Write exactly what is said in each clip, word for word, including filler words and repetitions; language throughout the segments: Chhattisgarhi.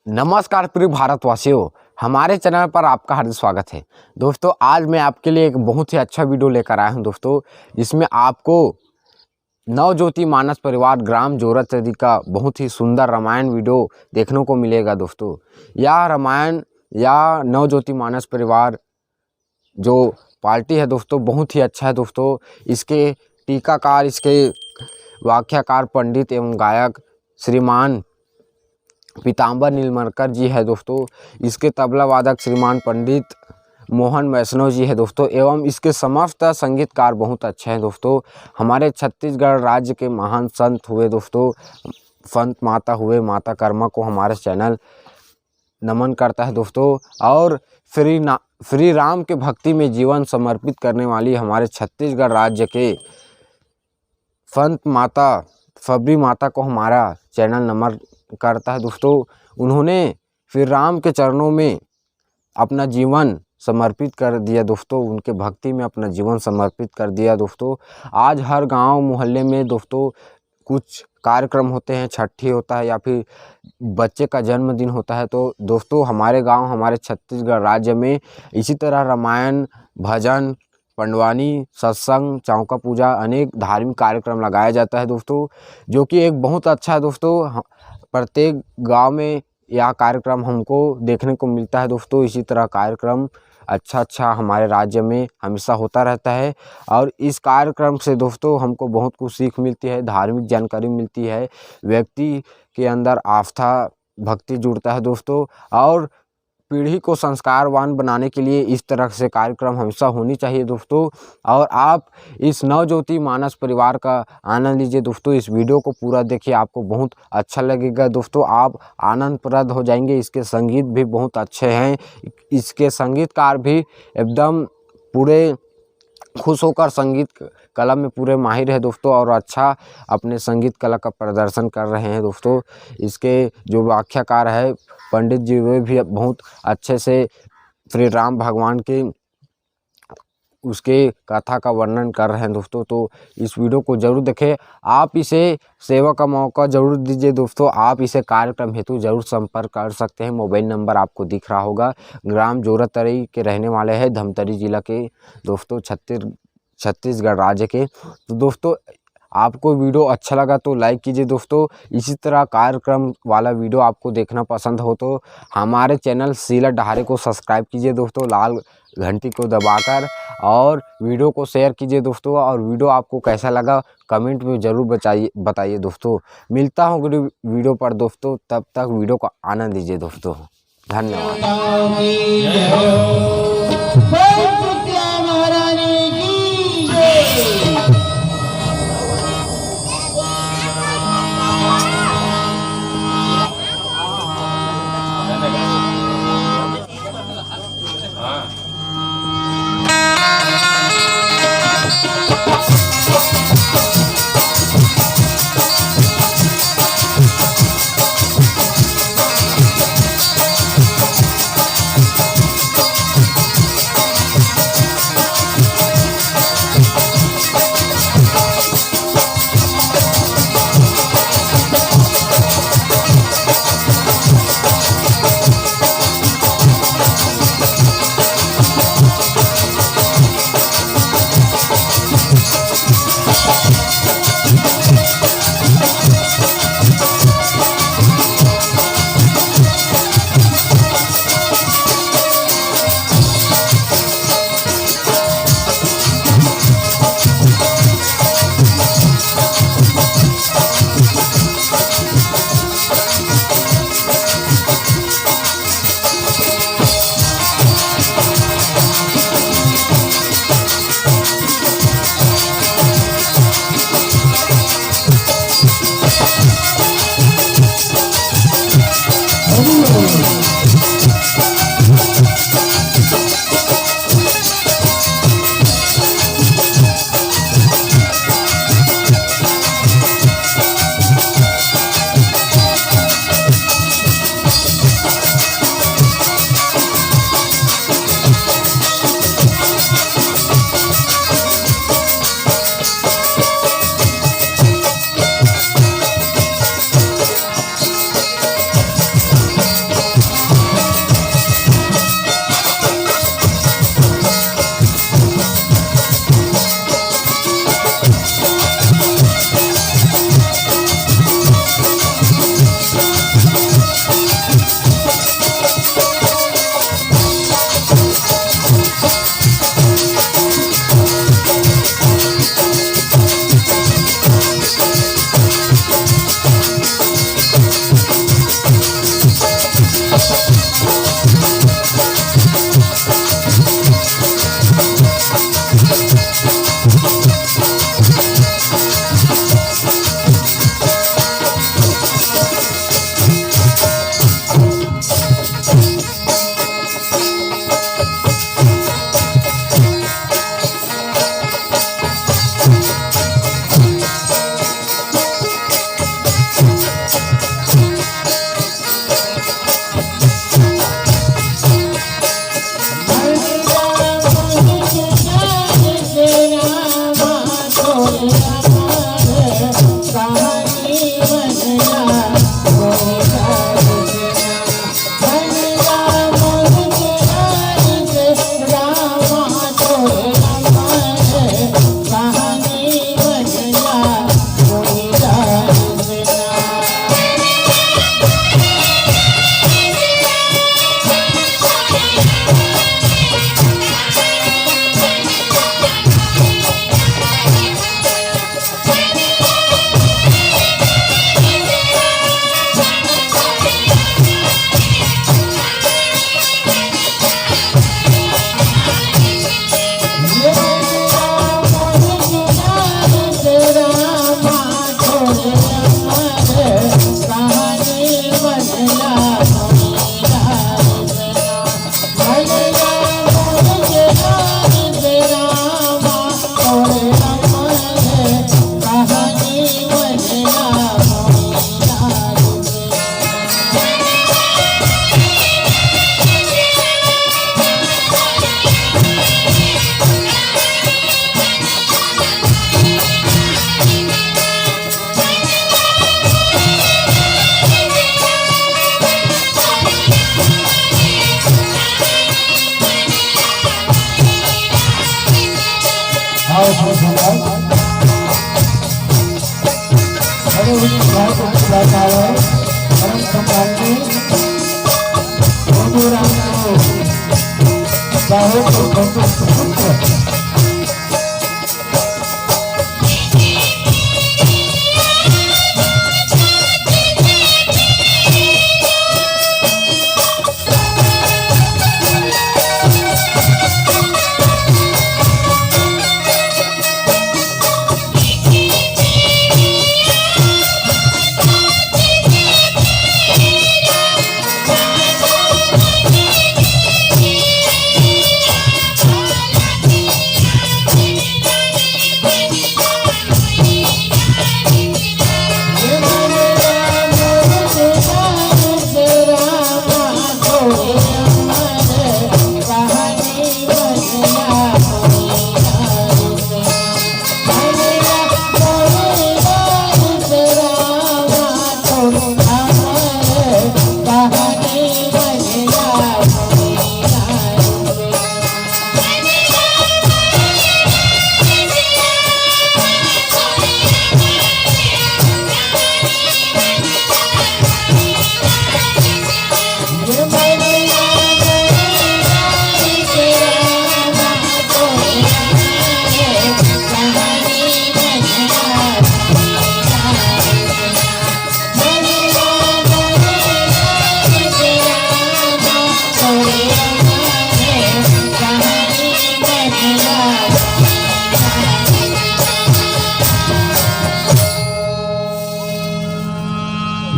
नमस्कार प्रिय भारतवासियों, हमारे चैनल पर आपका हार्दिक स्वागत है। दोस्तों, आज मैं आपके लिए एक बहुत ही अच्छा वीडियो लेकर आया हूं दोस्तों, जिसमें आपको नवज्योति मानस परिवार ग्राम जोराचरी का बहुत ही सुंदर रामायण वीडियो देखने को मिलेगा दोस्तों। यह रामायण या नवज्योति मानस परिवार जो पार्टी है दोस्तों, बहुत ही अच्छा है दोस्तों। इसके टीकाकार, इसके व्याख्याकार पंडित एवं गायक श्रीमान पीताम्बर नीलमरकर जी है दोस्तों। इसके तबला वादक श्रीमान पंडित मोहन वैष्णव जी है दोस्तों, एवं इसके समस्त संगीतकार बहुत अच्छे हैं दोस्तों। हमारे छत्तीसगढ़ राज्य के महान संत हुए दोस्तों, संत माता हुए, माता कर्मा को हमारे चैनल नमन करता है दोस्तों। और श्री ना श्री राम के भक्ति में जीवन समर्पित करने वाली हमारे छत्तीसगढ़ राज्य के संत माता, सबरी माता को हमारा चैनल नमन करता है दोस्तों। उन्होंने श्री राम के चरणों में अपना जीवन समर्पित कर दिया दोस्तों, उनके भक्ति में अपना जीवन समर्पित कर दिया दोस्तों। आज हर गांव मोहल्ले में दोस्तों कुछ कार्यक्रम होते हैं, छठी होता है या फिर बच्चे का जन्मदिन होता है, तो दोस्तों हमारे गांव, हमारे छत्तीसगढ़ राज्य में इसी तरह रामायण, भजन, पंडवानी, सत्संग, चौका पूजा, अनेक धार्मिक कार्यक्रम लगाया जाता है दोस्तों, जो कि एक बहुत अच्छा है दोस्तों। ह-, प्रत्येक गांव में यह कार्यक्रम हमको देखने को मिलता है दोस्तों। इसी तरह कार्यक्रम अच्छा अच्छा हमारे राज्य में हमेशा होता रहता है, और इस कार्यक्रम से दोस्तों हमको बहुत कुछ सीख मिलती है, धार्मिक जानकारी मिलती है, व्यक्ति के अंदर आस्था, भक्ति जुड़ता है दोस्तों। और पीढ़ी को संस्कारवान बनाने के लिए इस तरह से कार्यक्रम हमेशा होनी चाहिए दोस्तों। और आप इस नवज्योति मानस परिवार का आनंद लीजिए दोस्तों। इस वीडियो को पूरा देखिए, आपको बहुत अच्छा लगेगा दोस्तों, आप आनंदप्रद हो जाएंगे। इसके संगीत भी बहुत अच्छे हैं, इसके संगीतकार भी एकदम पूरे खुश होकर संगीत क-, कला में पूरे माहिर है दोस्तों, और अच्छा अपने संगीत कला का प्रदर्शन कर रहे हैं दोस्तों। इसके जो व्याख्याकार है पंडित जी, वे भी बहुत अच्छे से श्री राम भगवान के उसके कथा का वर्णन कर रहे हैं दोस्तों। तो इस वीडियो को जरूर देखें, आप इसे सेवा का मौका जरूर दीजिए दोस्तों, आप इसे कार्यक्रम हेतु जरूर संपर्क कर सकते हैं। मोबाइल नंबर आपको दिख रहा होगा। ग्राम जोरातरी के रहने वाले हैं, धमतरी जिला के दोस्तों, छत्तीस छत्तीसगढ़ राज्य के। तो दोस्तों, आपको वीडियो अच्छा लगा तो लाइक कीजिए दोस्तों। इसी तरह कार्यक्रम वाला वीडियो आपको देखना पसंद हो तो हमारे चैनल सीला डहारे को सब्सक्राइब कीजिए दोस्तों, लाल घंटी को दबाकर, और वीडियो को शेयर कीजिए दोस्तों। और वीडियो आपको कैसा लगा कमेंट में जरूर बचाइए, बताइए दोस्तों। मिलता हूँ अगली वीडियो पर दोस्तों, तब तक वीडियो का आनंद लीजिए दोस्तों। धन्यवाद। बताओ, परम सम्माननीय मोतीराम जी साहब के छोटे सुपुत्र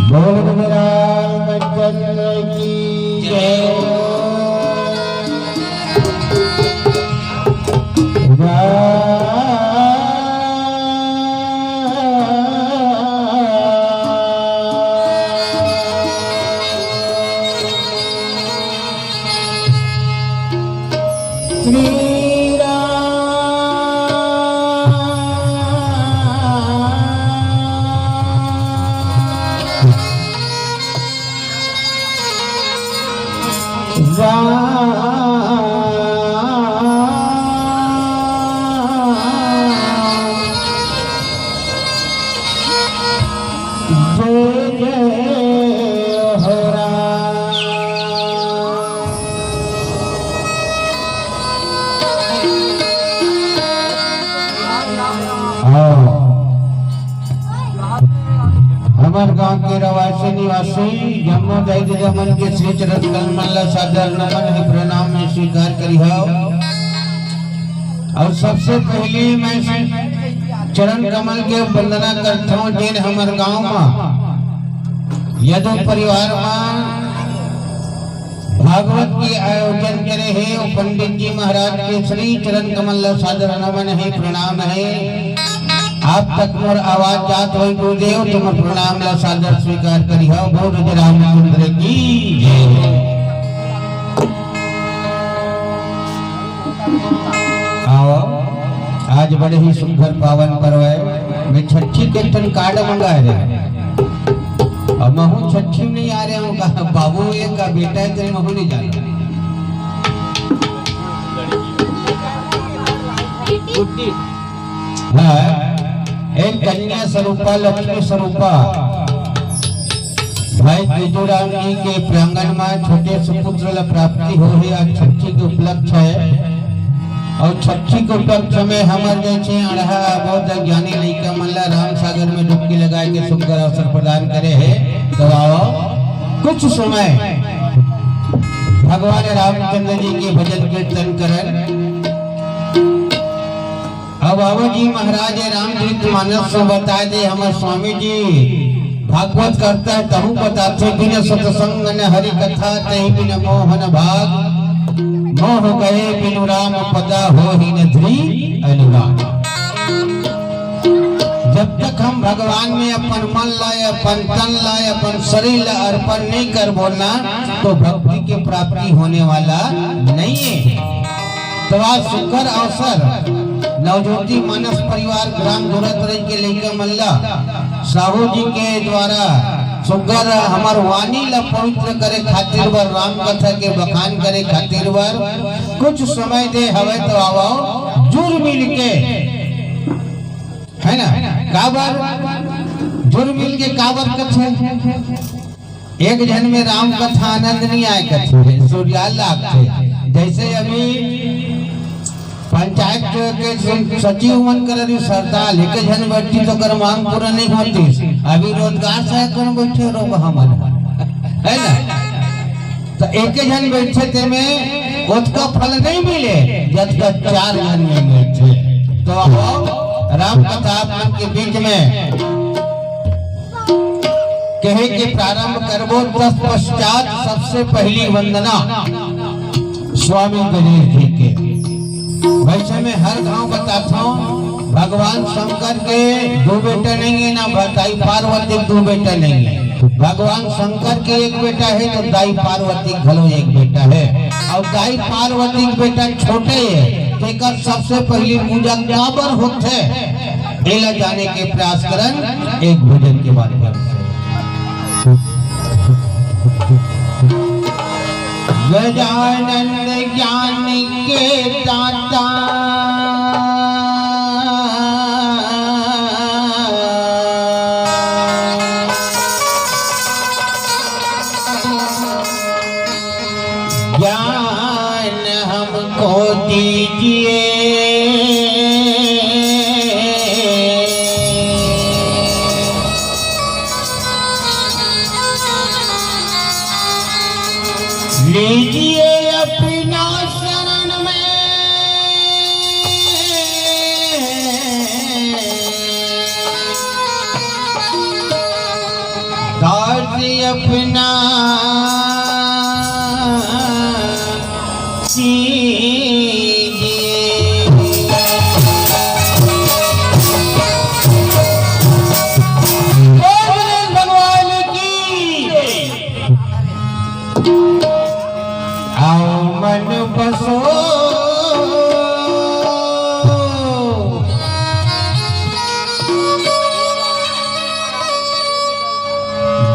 बोल रामचंद्र की जय। श्री राम। राम। जय जय हो राम। आओ। हमर गांव के रहवासी निवासी जम्मो दाई ददा मन के श्री चरण कमल ला सादर नमन हे, प्रणाम में स्वीकार करिहव। अउ सबसे पहली मैं चरण कमल के वंदना करथव, जेन हमर गांव म यादव परिवार म भागवत के आयोजन करे हे, अउ पंडित जी महाराज के श्री चरण कमल ला सादर नमन हे, प्रणाम हे। आप तक मोर आवाज जात होई गुरुदेव, तो मोर प्रणाम ला सादर स्वीकार करिहव। बोल रामचंद्र की जय। आओ, आज बड़े ही सुंदर पावन पर्व हे। मैं छट्ठी के ठन कार्ड मंगाए रहे, अब महू छट्ठी में नहीं आ रहे हूँ। कहा, बाबू एक का बेटा हे, तेरे महू नहीं जाना। हाँ, एक कन्या स्वरूपा, लक्ष्मी स्वरूपा। भाई तेजूराम जी के प्रांगण में छोटे सुपुत्र ला प्राप्ति हो हे। आज छट्ठी के उपलक्ष्य हे, अउ छट्ठी के उपलक्ष्य में हमर जैसे अड़हा बहुत ज्ञानी लइका मन ला राम सागर में डुबकी लगाए के सुंदर अवसर प्रदान करे हे। तो आओ, कुछ समय भगवान रामचंद्र जी के भजन कीर्तन करन। अब बाबा जी महाराज रामचरित मानस में बताए दे, हमर स्वामी जी भागवत करता हे, तहु बताथे, बिन सतसंग न हरि कथा, तहि बिन मोहन भाग, मोह गए बिनु राम पदा, होहि न धृ अनुराग। जब तक हम भगवान में अपन मन ला, अपन तन ला, अपन शरीर ला अर्पण नहीं करबो ना, तो भक्ति के प्राप्ति होने वाला नहीं हे। तो आज सुघर अवसर नवज्योति मानस परिवार ग्राम धोरातरई के लइका मन ला साहू जी के द्वारा सुघर हमर वाणी ला पवित्र करे खातिर बर, राम कथा के बखान करे खातिर बर कुछ समय दे हवे, तो आवव जुर मिल के, है ना? काबर धुर मिल के काबर कथे? एक झन में राम कथा आनंद नहीं आय कथे, सुरियाल लागथे। जैसे अभी पंचायत के, के सचिव मन कर रही हड़ताल, एक झन बैठती तो कर मांग पूरा नहीं होती। अभी रोजगार सहायक मन बैठे रहो हमन, है ना? तो एक झन बैठे ते में ओतका फल नहीं मिले, जतका चार झन में मिलथे। तो अब राम कथा आप मन के बीच में कहे के प्रारंभ करबो। तत्पश्चात सबसे पहली वंदना स्वामी गणेश जी के। वैसे मैं हर घांव बताथंव, भगवान शंकर के दो बेटा नहीं है, ना दाई पार्वती के दो बेटा नहीं है। भगवान शंकर के एक बेटा है, तो दाई पार्वती के घलो एक बेटा है। और दाई पार्वती के बेटा छोटे है, तेकर सबसे पहली पूजा काबर होथे, एला जाने के प्रयास करन एक भजन के माध्यम से। गजानन ज्ञान के दाता, ज्ञान हमको दीजिए। लीजिए अपना शरण में दास अपना कीजिए। बोल भगवान की। आओ मन बसो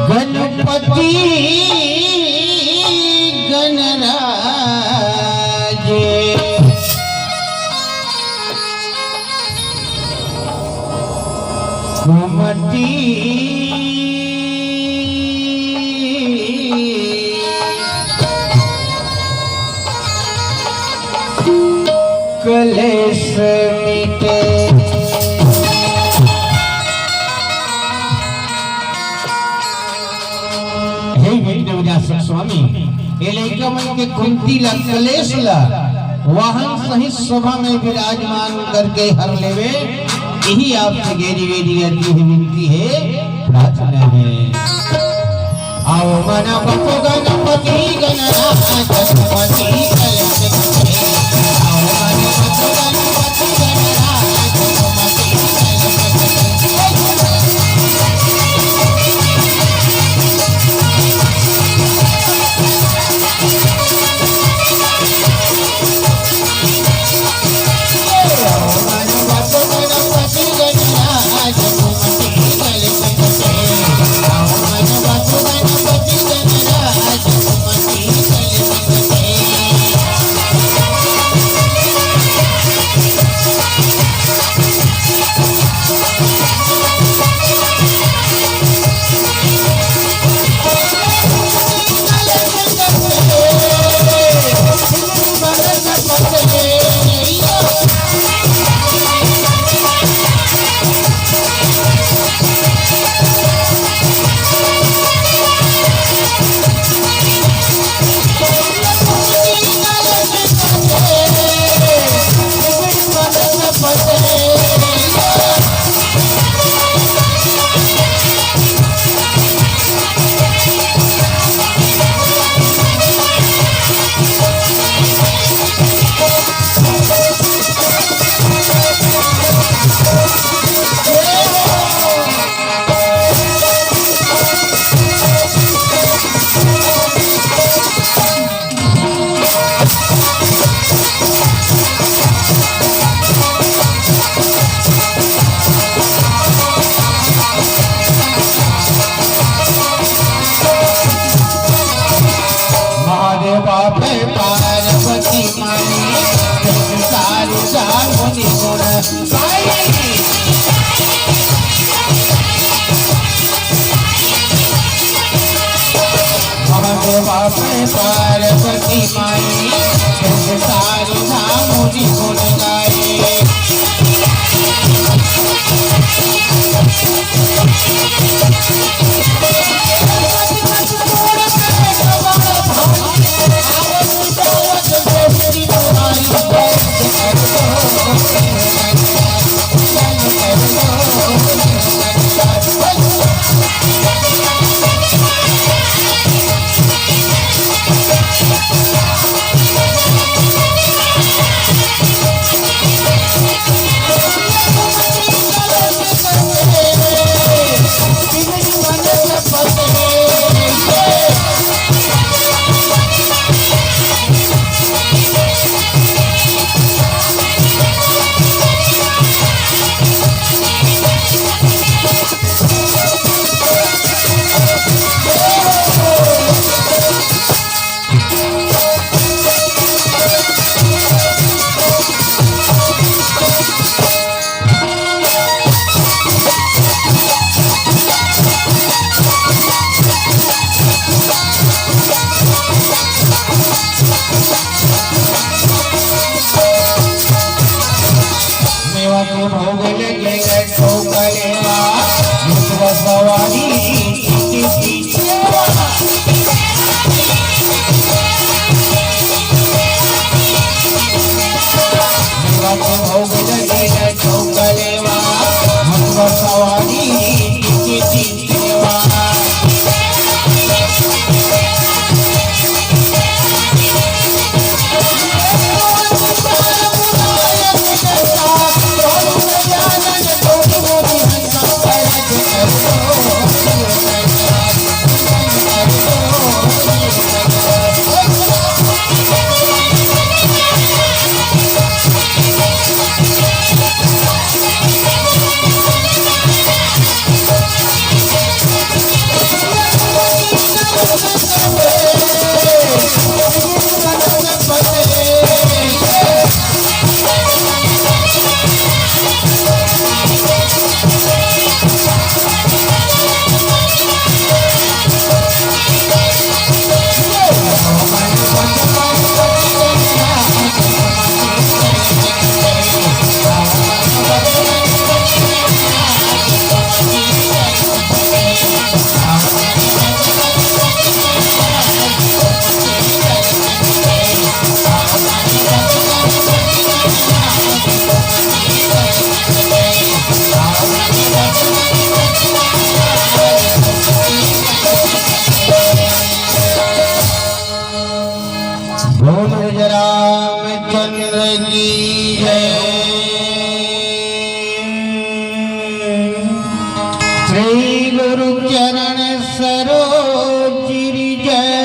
गणपति गणराज। कुमति कलेश मिटे। हे विघ्न विनाशक स्वामी, ये लइका मन के कुंती ला, कलेश ला, वाहन सहित सभा में विराजमान करके हर लेवे, यही आपसे गेरी वेरी अर्जी है, विनती है, प्रार्थना है। आओ मन बसो गणपति गणराज, कुमति कलेश मिटे। आओ मन बसो गणपति गणराज, कुमति कलेश मिटे। पार्वती माई, जग सारी धाम जी गुण गाए। मेवा के भोग लगे गट्ठो कलेवा, मुखवा सवारी सीटी सीटी। मेवा के भोग लगे गट्ठो कलेवा, मुखवा सवारी सीटी सीटी। बोल रामचंद्र की जय। श्री गुरु चरण सरोज गिरि जय।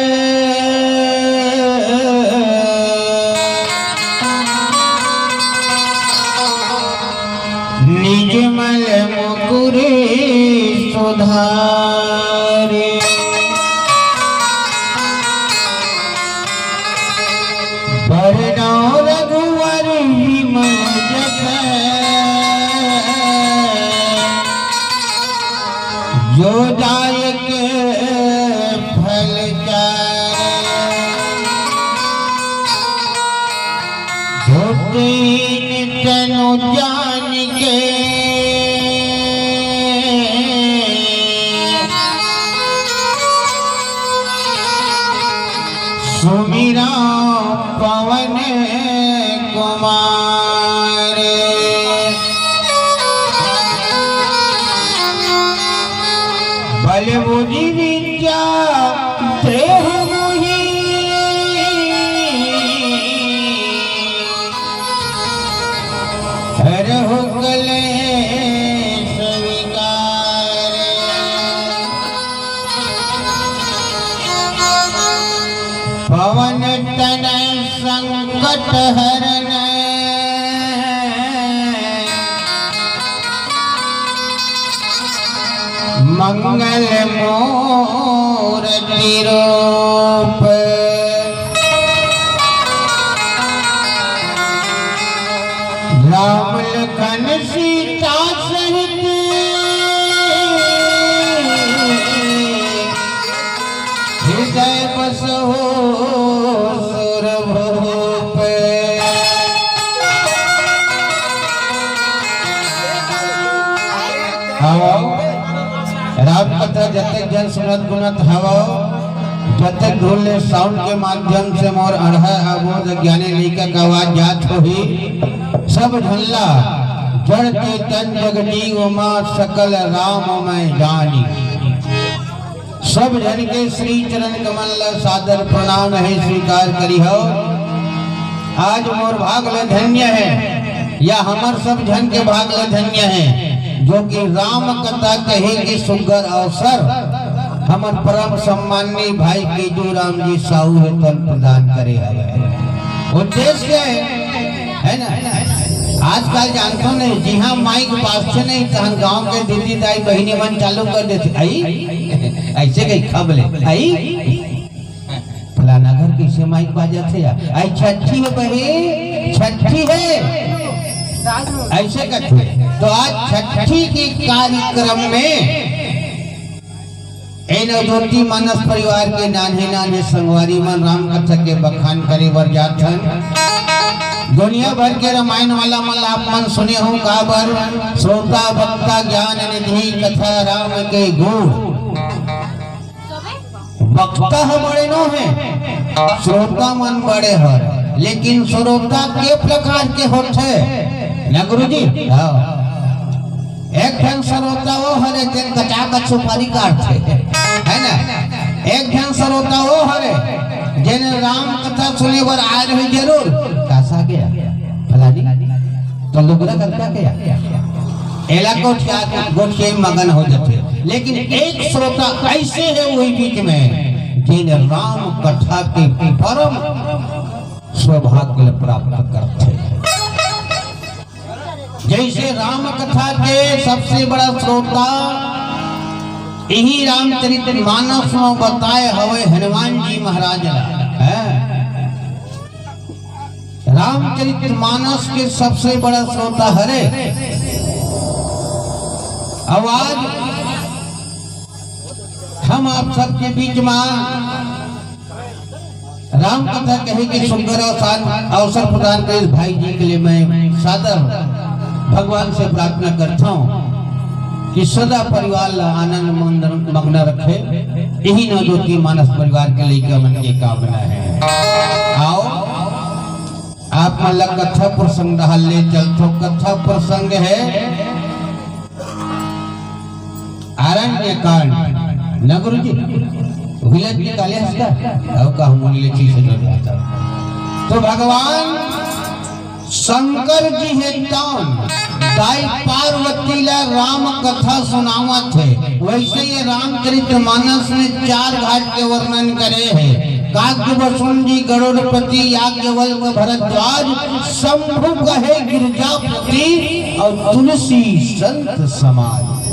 निजमल मुकुर सुधारि। बरनउँ रघुवर विमल जस। जो दायक फल चारि। जो दीन तनु जानिके। सुमिरउँ पवन कुमार। बल बुद्धि विद्या देहु मोहि। हरहु कलेस विकार। पवन तनय संकट हरन। मंगल मूरति रूप। राम लखन सीता सहित। हृदय बस हो सुर भूप। हवो, राम कथा जतेक जन सुनत गुनत हवो, जतेक दूर ले sound के माध्यम से मोर अढ़ा अबोध ज्ञानी लइका के आवाज जात होही, सब झन ला जड़ चेतन जग जीव मा सकल राम मैं जानी। सब झन के श्री चरण कमल ला सादर प्रणाम हे, स्वीकार करिहव। आज मोर भाग ल धन्य हे, या हमर सब झन के भाग ल धन्य हे, जो कि राम कथा कहे के सुग्घर अवसर हमर परम सम्माननीय भाई केजू राम जी साहू हे तन प्रदान करे हवे। उद्देश्य हे, हे ना? आजकल जानथो नहीं, जिहाँ माइक बाजथे नहीं, तहाँ गांव के दीदी, दाई, बहिनी मन चालू कर देथे, "आई?" अइसे कही खब ले, "आई?" फलाना घर कइसे माइक बाजत हे यार? "आई छठी हे बहिन, छठी हे।" अइसे कथे। तो आज छठी के कार्यक्रम में ए नवज्योति मानस परिवार के नान्हे नान्हे संगवारी मन राम कथा के बखान करे बर जात हन। दुनिया भर के रामायण वाला मन ला आप मन सुने हो, काबर? श्रोता वक्ता ज्ञान निधि कथा राम के गुण। वक्ता ह बड़े नो हे, श्रोता मन बड़े हर, लेकिन श्रोता के प्रकार के होथे ना गुरुजी? हाँ। एक ठन श्रोता वो हरे, जेन कचाकच सुपारी काटथे, हे ना? एक ठन श्रोता वो हरे, जेन राम कथा सुने बर आए रहे जरूर, "कासा गया? फलानी, तो लुगरा करता गया?" एला गोठिया, गोठिया मगन हो जाथे। लेकिन एक श्रोता अइसे हे वही बीच में, जेन राम कथा के परम सौभाग्य प्राप्त करथे। जइसे राम कथा के सबसे बड़ा श्रोता इही रामचरित मानस में बताए हवे हनुमान जी महाराज ला, हैं? रामचरित मानस के सबसे बड़ा श्रोता हरे। अउ आज हम आप सबके बीच में राम कथा कहे के सुंदर अवसर, अवसर प्रदान करे इस भाई जी के लिए मैं सादर भगवान से प्रार्थना करता हूँ कि सदा परिवार ला आनंद मंद मग्न रखे। यही नवज्योति मानस परिवार के लइका मन के कामना हे। आओ, आप मन ला कथा प्रसंग डहर ले चलथो। कथा प्रसंग हे आरण्य कांड, न गुरुजी? विलेज निकाले हस का? अउ कहूँ विलेज से डर जाता। तो भगवान शंकर जी हे तौन दाई पार्वती ला राम कथा सुनावत हे। वइसे ये रामचरित मानस में चार घाट के वर्णन करे हे। काव्य वसुंजी, गरुड़पति, याज्ञवल्क्य, भरद्वाज, शंभु कहे गिरजापति अउ तुलसी संत समाज।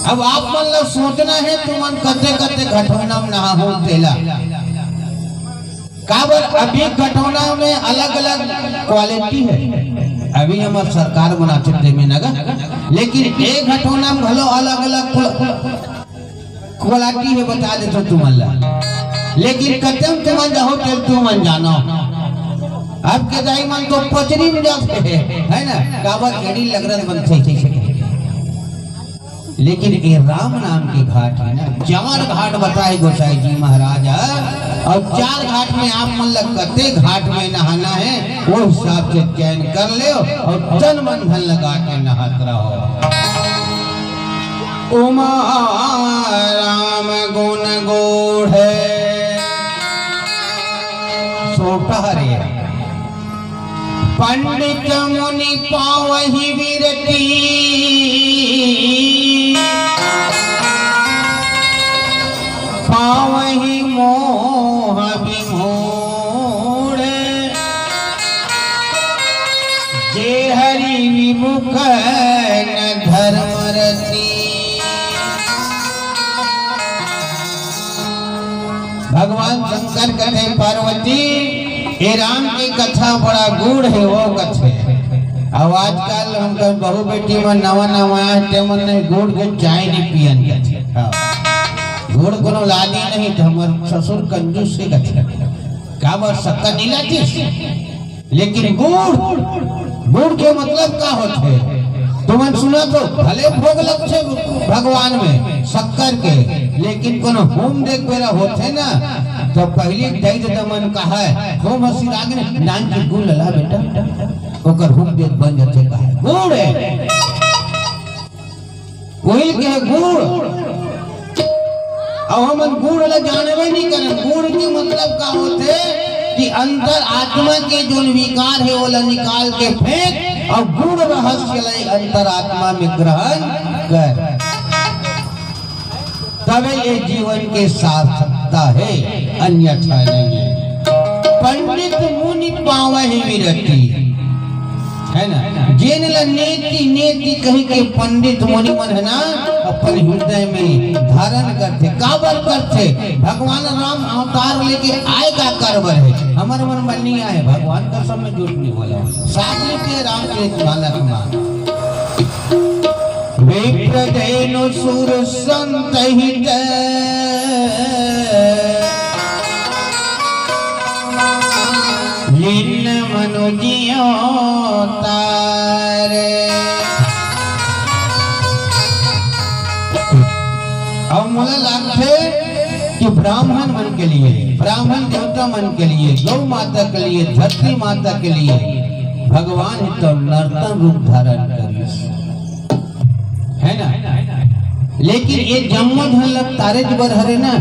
अब आप मन ला सोचना हे, तुमन कते कते घटोना में नहाहू तेला। काबर अभी घटोना में अलग-अलग quality हे। अभी हमर सरकार बनाथे तेमे नगर, लेकिन एक घटोना में घलो अलग-अलग qual-, quality हे, बता देथो तुमन ला। लेकिन कतेक तुमन जाहो तेल तुमन जानो। अब के दाई मन तो पचरी में जाथे, हे ना? काबर एड़ी लगरन बनथे, जइसे लेकिन ये राम नाम के घाट हे ना, चार घाट बताए गोसाई जी महाराज, अउ चार घाट में आप मन ला कते घाट में नहाना हे, वो हिसाब से चयन कर लेव अउ तन मन धन लगा के नहात रहो। उमा राम गुण गोढ़ सोटा हरे। पंडित मुनि पावहि विरति, पावहि मोह विमूढ़। जे हरि विमुख न धर्म रति। भगवान शंकर कथे पार्वती, ए राम के कथा बड़ा गूढ़ हे, वो कथे। अब आजकल हमकर बहू बेटी मन नवा नवा आए, ते मन नहीं गूढ़ के चाय नहीं पियन कथे। हाँ। तोर कोनो लादी नहीं तो हमर ससुर कंजूस से कथे। का बात, शक्कर नहीं लातीस? लेकिन गुड़, गुड़ के मतलब का होथे? तुमन सुना तो भले भोग लगथे भगवान में शक्कर के, लेकिन कोनो होम देख बेरा होथे ना, तो पहली दई दमन का है, होम हसी राग ने नान के गुड़ ला बेटा, ओकर होम देख बन जाथे का है, गुड़ है। वही के गुड़। अब हमन गुड़ ला जानबे नहीं करन। गुड़ के मतलब का होथे कि अंतर आत्मा के जोन विकार है, ओला निकाल के फेंक, और गुड़ रहस्य ला अंतर आत्मा में ग्रहण कर, तबे ये जीवन के सार्थकता है, अन्यथा नहीं है। पंडित मुनि पावहि विरति, है ना? जेन ला नेति नेति कहि के पंडित मुनि मन है ना, अपन हृदय में धारण करथे। काबर करथे? भगवान राम अवतार लेके आए का करबर है? हमर मन में नहीं आए, भगवान का सब में झूठ नहीं बोला। सागरी के रामचरित मानस मा विप्र धेनु सुर संत हित लीन मनु जियो तारे। अब मोला लागथे कि ब्राह्मण मन के लिए, ब्राह्मण देवता मन के लिए, गौ माता के लिए, धरती माता के लिए भगवान ही तो नर्तन रूप धारण करिस, है ना? लेकिन ये जम्मो धन लग तारे बर हरे ना,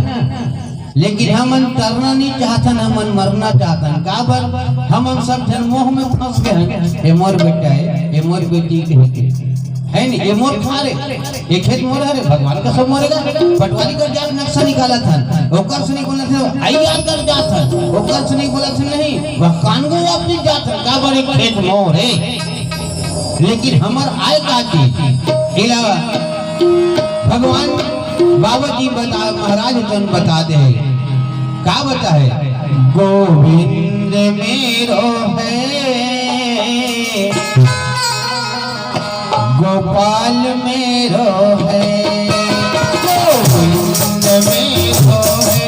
लेकिन हमन तरना नहीं चाहतन, हमन मरना चाहतन। काबर? हमन सब झन मोह में फंस गए हैं। ये मोर बेटा है, ये मोर बेटी के है, है नहीं? ये मोर खार है, ये खेत मोर हरे, भगवान का सब मोरेगा। पटवारी कर जात नक्शा निकालत हन, ओकर से नहीं बोलत हन, आईआर कर जात हन, ओकर से नहीं बोलत हन, नहीं, वह कानून वापस जात हन। काबर? एक खेत मोर है। लेकिन हमर आय का चीज? एला भगवान बाबा जी बता, महाराज तुम बता दे। का बता है? गोविंद मेरो है, गोपाल मेरो है, गोविंद मेरो है,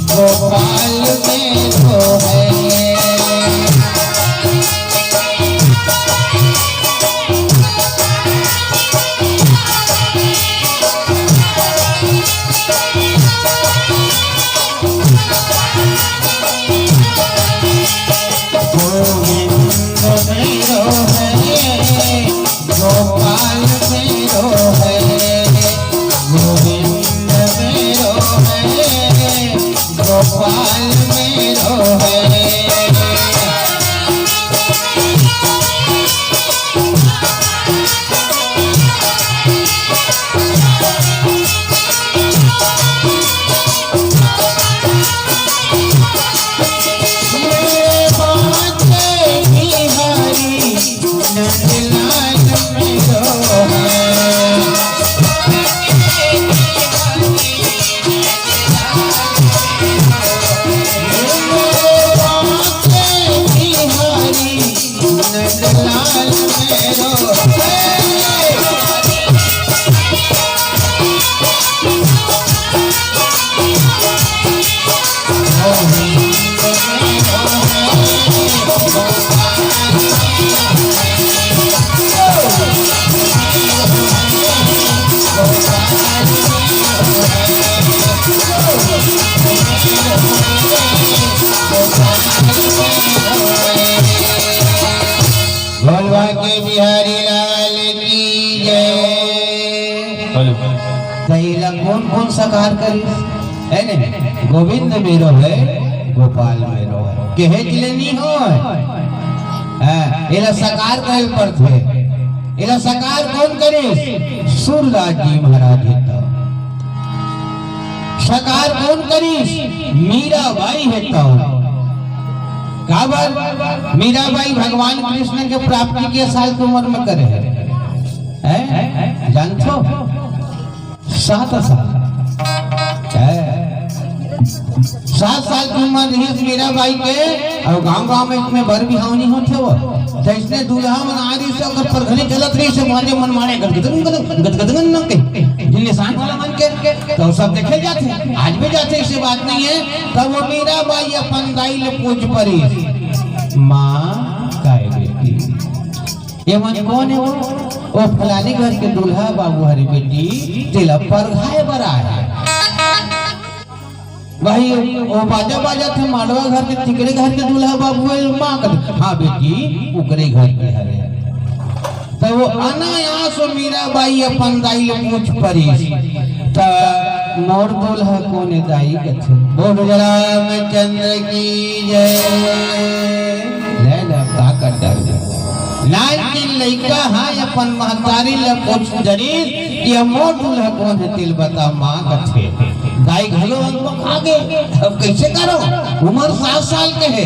गोपाल मेरो है। गोविंद मेरो है, गोपाल मेरो है, गोविंद मेरो है, गोपाल मेरो है। भोलवा के बिहारी लाल की जय। हेलो। त एला कौन कौन साकार करिस? है ने? गोविंद मेरो है, गोपाल मेरो है। कहे के ले नहीं होय। हाँ, एला साकार करे पड़थे। एला साकार कौन करिस? सूरदास जी महाराज हे तो। साकार कौन करिस? मीराबाई हे तो। काबर? मीराबाई भगवान कृष्ण के प्राप्ति के साल के उम्र में करे हे। हैं? जानथो? सात साल। हैं? सात साल के उम्र रहिस मीराबाई के, और गांव गांव में, में बर बिहाव नहीं होथे वो। जइसने दूल्हा मन आ रहिस, ओकर परघनी चलत रहिस, से मारे मन मारे गदगदन गदगदन गदगदन न के, जे निशान वाला मन के, तो सब देखे जाथे, आज भी जाथे, ऐसी बात नहीं है। तब वो मीरा बाई अपन दाई ले पूछ परिस, माँ, काय बेटी, ये मन कोन हे वो? ओ फलानी घर के दूल्हा बाबू हरे बेटी, तेला परघाय बर आए हे। भाई, ओ बाजा बाजत हे, मांडवा घर के, तिकरे घर के दूल्हा बाबू हे, माँ कथे, हाँ बेटी, उकरे घर के हरे। त वो अनायास मीरा बाई अपन दाई ले पूछ परिस, त मोर दूल्हा कोन हे दाई कथे। बोल रामचंद्र की जय। ले, ले, का कर डारे। नानकिन लइका हा अपन महतारी ले पूछ डरिस कि अब मोर दूल्हा कोन हे, तेला बता माँ कथे। दाई घलो अकबका गे, अब कइसे करंव, उमर सात साल के हे,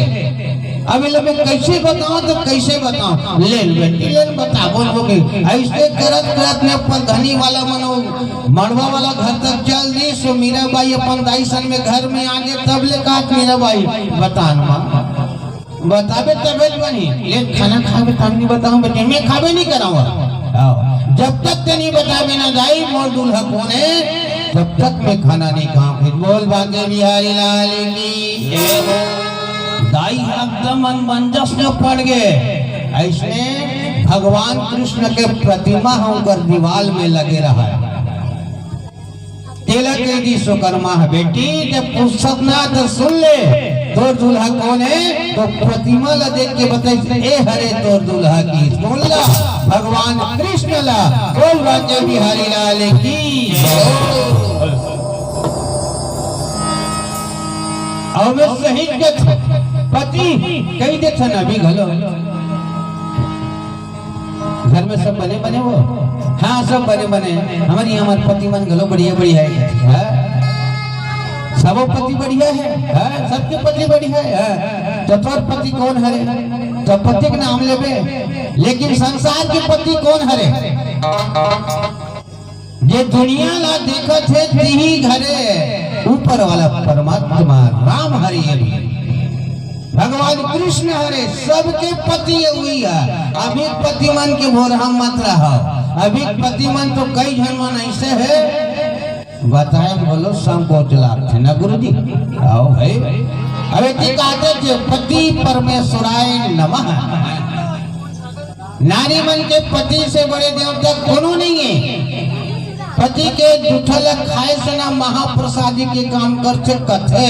अब एला मैं कइसे बतावंव, त कइसे बतावंव, ले बेटी ले बताबो होगे। अइसे करत करत में परघनी वाला मन ओ मांडवा वाला घर तक चल दिस, सो मीरा बाई अपन दाई संग में घर में आ गे, तब ले कहत मीरा बाई, बता न माँ, बताबे तभे बनही, ले खाना खाबे तब नहीं बतावंव बेटी, मैं खाबे नहीं करंव। हाँ। जब तक ते नहीं बताबे ना दाई, मोर दूल्हा कोन हे, तब तक मैं खाना नहीं खावंव। फिर बोल बांके बिहारी लाल की जय। दाई एकदम अनमंजस में पड़ गे। अइसने भगवान कृष्ण के प्रतिमा ह ओकर दीवाल में लगे रहय। तेला कहि दिस ओकर माँ ह, बेटी, जब पूछत ना त सुन ले, तोर दूल्हा कोन हे? तो प्रतिमा ला देख के बताइस, ए हरे तोर दूल्हा की, कोन ला? भगवान कृष्ण ला। बोल बांके बिहारी लाल की। अउ मैं सही कथंव, पति कहि देथन अभी घलो। घर में सब बने बने हो? हाँ, सब बने बने। हमर इहाँ हमर पति मन घलो बढ़िया बढ़िया हे। हाँ? सबो पति बढ़िया हे। हाँ? सबके पति बढ़िया हे। हाँ? त तोर पति कोन हरे? त पति के नाम लेबे। लेकिन संसार के पति कोन हरे? जे दुनिया ला देखत हे, तिही हरे ऊपर वाला परमात्मा राम हरे अभी। भगवान कृष्ण हरे, सबके पति उही हे। अभी पति मन के भोरहा मत रहव। अभी पति मन तो कई झन मन अइसे हे, बताए बोलो संकोच लागथे ना गुरुजी। आओ भाई, अबे जी कहते जे पति परमेश्वराय नमः। नारी मन के पति से बड़े देवता कोनो नहीं हे। पति के जूठा ल खाए से ना महाप्रसादी के काम करथे कथे,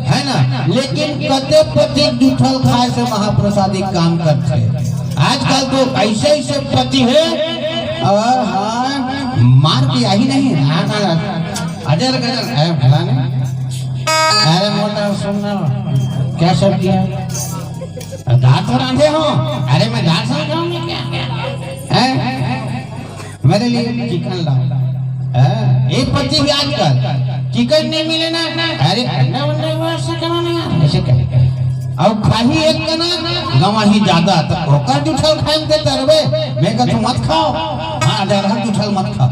हे ना? लेकिन कते पति जूठा ल खाए से महाप्रसादी काम करथे। आजकल तो अइसे अइसे पति हे, अउ हाँ, मार के आही नहीं, हाँ, हाँ, अजर गजर, ए, फलाने। अरे मोटा सुन ना, क्या सब किया? दाल तो रांधे हो? अरे मैं दाल समझाऊंगी क्या? हैं? मेरे लिए चिकन लाओ। हैं? एक पति भी आजकल चिकन नहीं मिले ना, अरे अंडा वंडा वो ऐसे करो ना यार, ऐसे करो। अउ खाही एक कना, गंवाही ज्यादा, त ओकर जूठा ल खाए म ते तरबे, मैं कहथंव मत खाव। हाँ, अजरहा जूठा ल मत खाव।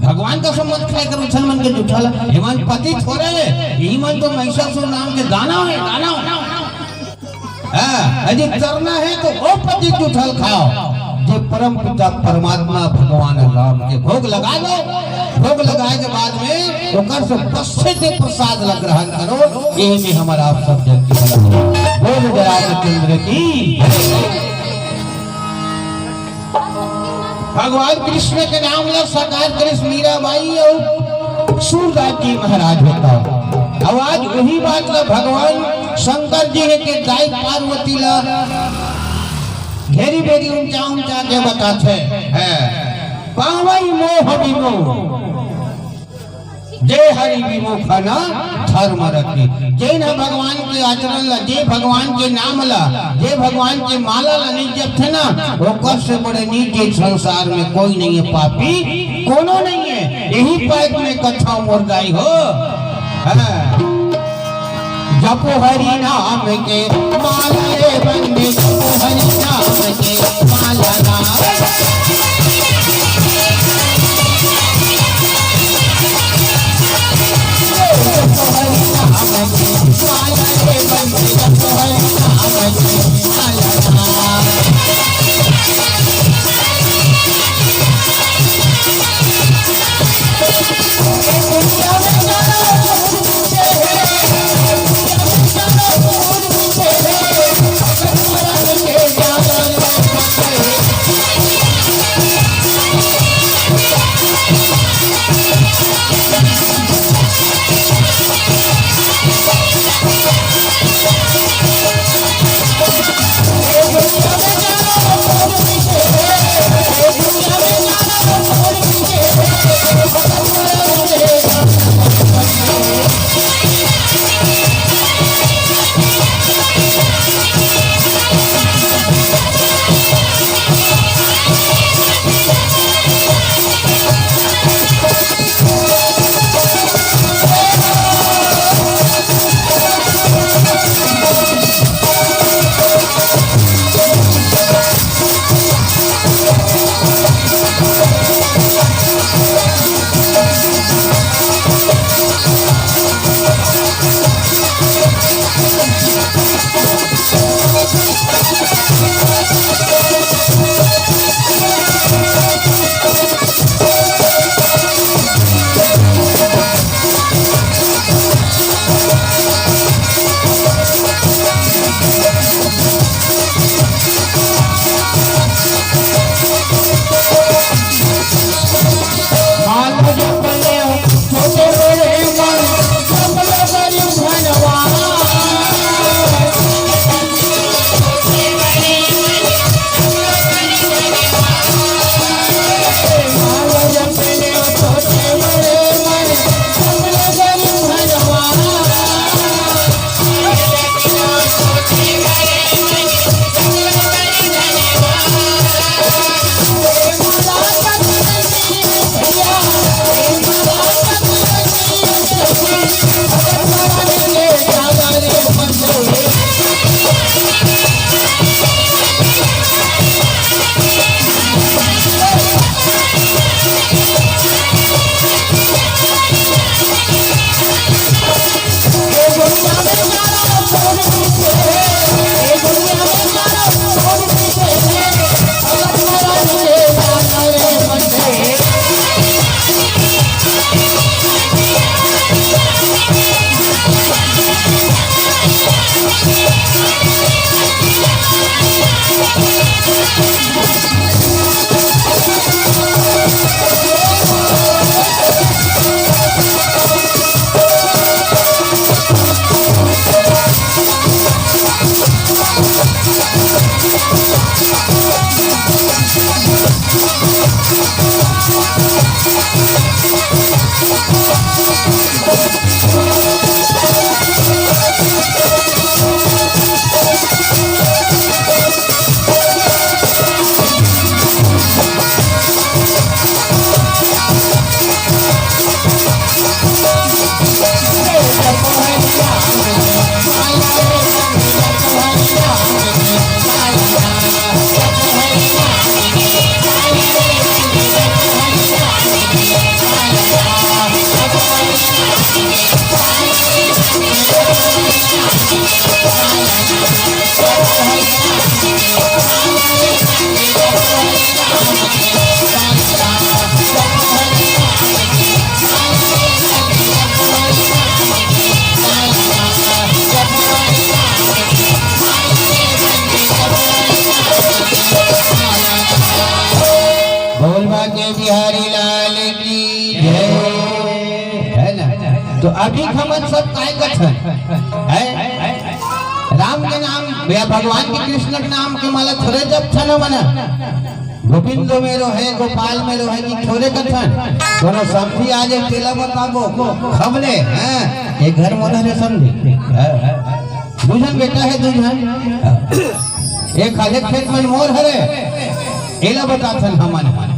भगवान कसम मत खाए कर उछल मन के जूठा ल। एमन पति थोरे, इही मन तो महिषासुर नाम के दानव हे, दानव। हाँ, यदि तरना हे त ओ पति जूठा ल खाव, जे परम पिता परमात्मा भगवान राम के भोग लगा दो। भोग लगाए के बाद में ओकर से बस्से के प्रसाद ल ग्रहण करो। एही में हमर आप सब जन के भला हो। बोल रामचंद्र की। भगवान कृष्ण के नाम ला साकार करिस मीराबाई अउ सूरदास जी महाराज होता। अब आज वही बात ला भगवान शंकर जी हे के दाई पार्वती ला घेरी बेरी उमचा उमचा के बताथे। हैं। पावई मोह विमोह। जे हरि विमुख न धर्म रति। जेन ह भगवान के आचरण ला, जे भगवान के नाम ला, जे भगवान के माला ला नइ जपथे ना, ओकर से बड़े नीच ए संसार में कोई नहीं हे, पापी कोनो नहीं हे। यही पाए के मैं कथंव मोर दाई हो। हाँ। जपो हरि नाम के माला रे बंदे, जपो हरि नाम के माला ना। जपो हरि नाम के माला रे बंदे, जपो हरि नाम के माला ना। बोल बांके बिहारी लाल की जय। है ना? तो अभी हमन सब काय कथन? है? राम के नाम या भगवान के, कृष्ण के नाम के माला थोड़े जपथन हमन। गोविंद में रहे, गोपाल में रहे कि थोड़े कथन? कोनो समधी आ जाए, तेला बताबो, खबले, हैं? ये घर मोला रे समधी। हैं? दू झन बेटा हे, दू झन। एक आधे खेत मन मोर हरे, एला बताथन हमन।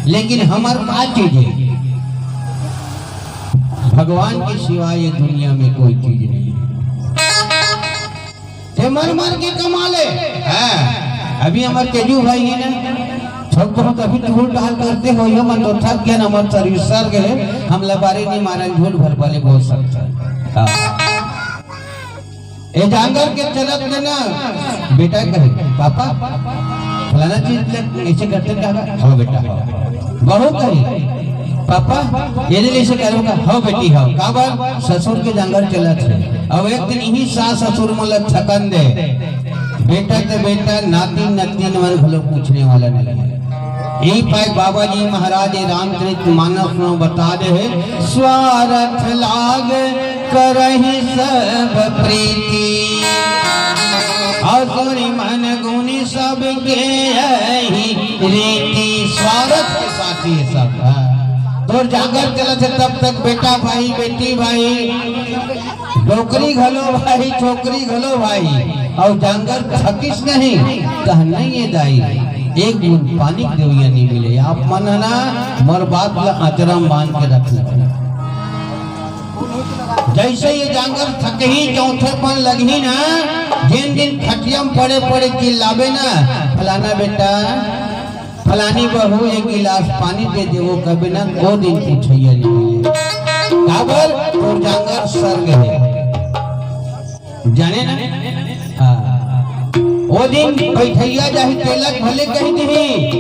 लेकिन हमर का चीज हे? भगवान के सिवा ये दुनिया में कोई चीज नहीं है। ते मर मर के कमा ले। हाँ, अभी हमर तेजू भाई हे ना, थोक बहुत अभी टहल टहल करते हो, ये मन तो थक गया ना, हमर शरीर सर गए, हम लबारी नहीं मारन, झूठ भर वाले बोल सकता। हाँ। ए जांगर के चलत ले ना, बेटा कहे, "पापा, फलाना चीज ले, ऐसे करते का?" "हो बेटा, हो।" बहू कहे, "पापा, ये ले, ऐसे करो का?" "हो बेटी, हो।" काबर? ससुर के जांगर चलत हे। अब एक दिन इही सास ससुर मन ल थकन दे, बेटा ते बेटा, नातिन नतिन मन घलो पूछने वाला नहीं है। यही पाए बाबा जी महाराज ये रामचरित मानस में बता दे हे, स्वारथ लाग करहि सब प्रीति। असुर मन गुनी सबके यही रीति। स्वारथ के साथी हे सब। हाँ। तोर जांगर चलत हे तब तक बेटा भाई, बेटी भाई, डोकरी घलो भाई, छोकरी घलो भाई, अउ जांगर थकिस नहीं, तह नहीं ये दाई, एक बूंद पानी के देवइया नहीं मिले। आप मन ह ना, मोर बात ल अचरा म बांध के रखना। जैसे ये जांगर थकही, चौथे पन लगही ना, जेन दिन खटिया म पड़े पड़े चिल्लाबे ना, "फलाना बेटा, फलानी बहू, एक गिलास पानी दे दे," वो कबे ना, ओ दिन पूछइया नहीं मिले। काबर? तोर जांगर सर गए। जाने ना? हाँ। ओ दिन बैठइया जाही, तेलक भले कहि दिही।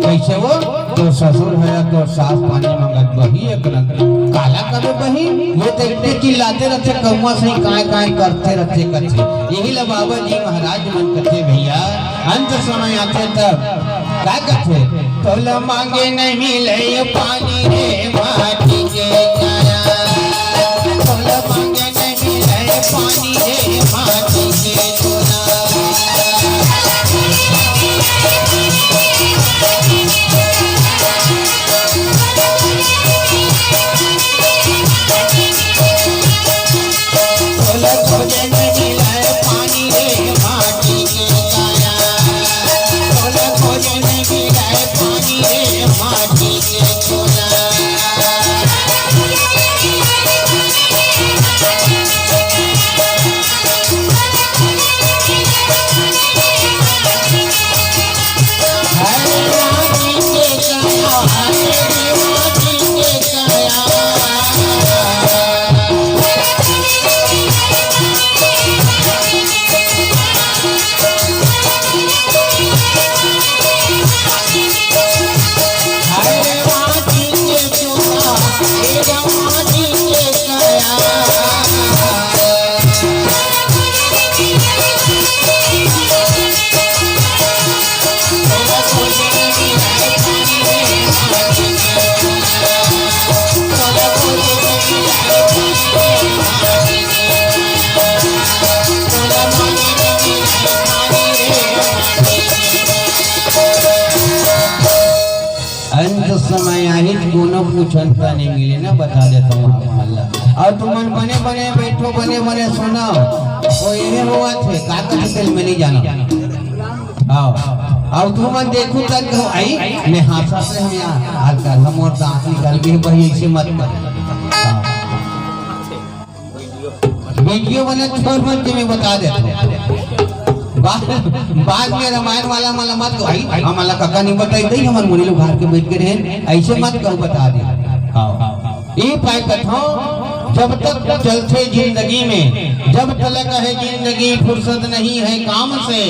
कैसे वो? तोर ससुर हे, तोर सास पानी मंगत बही, एक रंग। काला कबे बही? ये तो इतने चिल्लाते रहते, कौआ सही काय काय करते रहते, करते। यही ला बाबा जी महाराज मन कथे भैया, अंत समय आथे तब का कथे? "तोला मांगे नहीं मिले पानी रे माटी के काया, तोला मांगे नहीं मिले पानी रे माटी के तोला।" अंत समय आही, कोनो पूछन त नहीं मिले ना, बता देता हूँ आप मन ला। अउ तुमन बने बने बैठो, बने बने सुनो। ओ ये होवत हे, का कथे तेला मैं नइ जानव। आओ, अउ तुमन देखहू तब कहहू, आई, मैं हांसत रहेंव, हल्का सा मोर दांत निकल गे भाई, अइसे मत कर। वीडियो बने छोड़ मत के, मैं बता देथंव। बाद, बाद में रामायण वाला मन ला मत कहू, आई, हमन ला कका नइ बताइस, हमन मुड़ी ल उघार के बइठ गे रहेन, अइसे मत कहू, बता दे। हाँ। ए पाय कथंव, जब तक चलथे जिंदगी में, जब तलक है जिंदगी, फुरसत नहीं है काम से।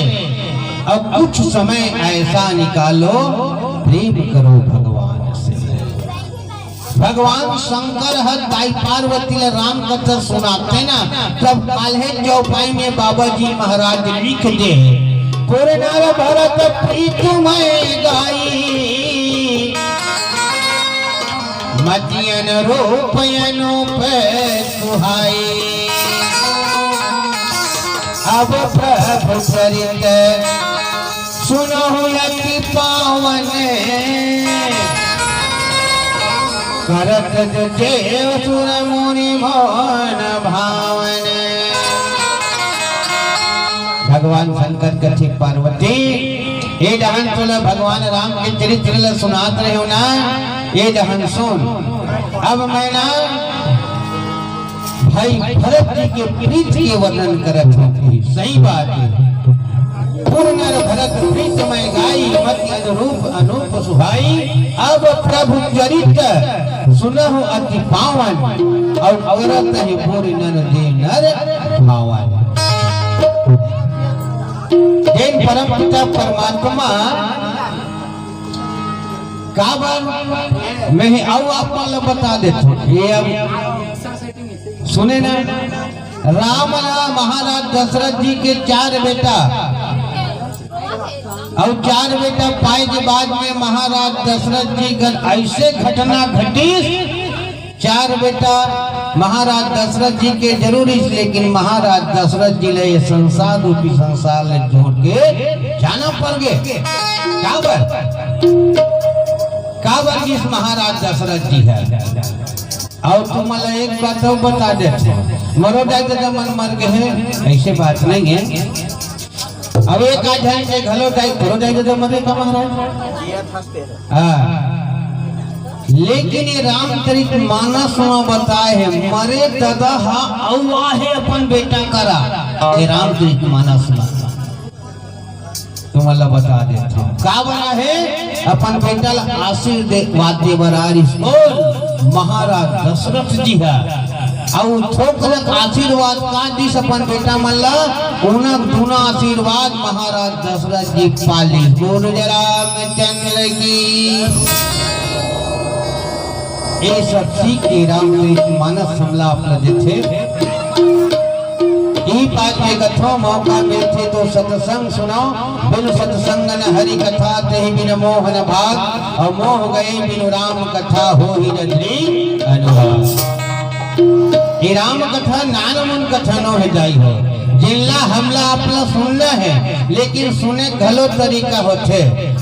अब कुछ समय ऐसा निकालो, प्रेम करो भगवान से। भगवान शंकर ह दाई पार्वती ल राम कथा सुनाथे ना, तब काल्हे चौपाई में बाबा जी महाराज लिख दे, "पुर नर भरत प्रीत मय गाई, मति अनरूप अनूप सुहाई। अब प्रभु चरित सुनहु अति पावन, करत जो देव सुर मुनि मन भावन।" भगवान शंकर कथे, पार्वती, ए डहन तोला भगवान राम के चरित्र ल सुनात रहेंव ना, ए डहन सुन। अब मैं ना भाई भरत जी के प्रीत के वर्णन करत हंव कि सही बात हे। पुर नर भरत प्रीत मय गाई, मति अनरूप अनूप सुहाई। अब प्रभु चरित सुनहु अति पावन, अउ करत हे पुर नर जे नर भावन। जेन परम पिता परमात्मा काबर, मैं अउ आप मन ल बता देथंव। ये अब सुने ना, राम ला महाराज दशरथ जी के चार बेटा, अउ चार बेटा पाए के बाद में महाराज दशरथ जी कर अइसे घटना घटिस, चार बेटा महाराज दशरथ जी के जरूर रिहिस, लेकिन महाराज दशरथ जी ल ये संसार रूपी संसार ले छोड़ के जाना पड़ गे। काबर? काबर गिस महाराज दशरथ जी ह? अउ तुमन ल एक बात अउ बता देथंव, मोरो दाई ददा मन मर गे हे, अइसे बात नइ हे। अब एक आध झन के घलो दाई, तोरो दाई ददा मरे का महाराज? हाँ। लेकिन ये रामचरित मानस म बताए हे, मरे ददा ह अउ आहे अपन बेटा करा, ये रामचरित मानस म। तुमन ल बता देथंव। काबर आहे? अपन बेटा ल आशीर्वाद दे बर आ रिहिस। कोन? महाराज दशरथ जी ह। अउ थोकन आशीर्वाद का दिस अपन बेटा मन ल, ओना दूना आशीर्वाद महाराज दशरथ जी पा लिस। बोल जय रामचंद्र की। ये सब सीख के रामचरित मानस हमला अपना देथे। ई बात के कथो, मौका मिलथे तो सत्संग सुनो, बिनु सत्संग न हरि कथा, तेहि बिन मोह न भाग, अउ मोह गए बिनु राम कथा, होहि न दृढ़ अनुराग। ये राम कथा नानमुन कथा नो हे दाई हो, जेनला हमला आपला सुनना हे, लेकिन सुने घलो तरीका होथे।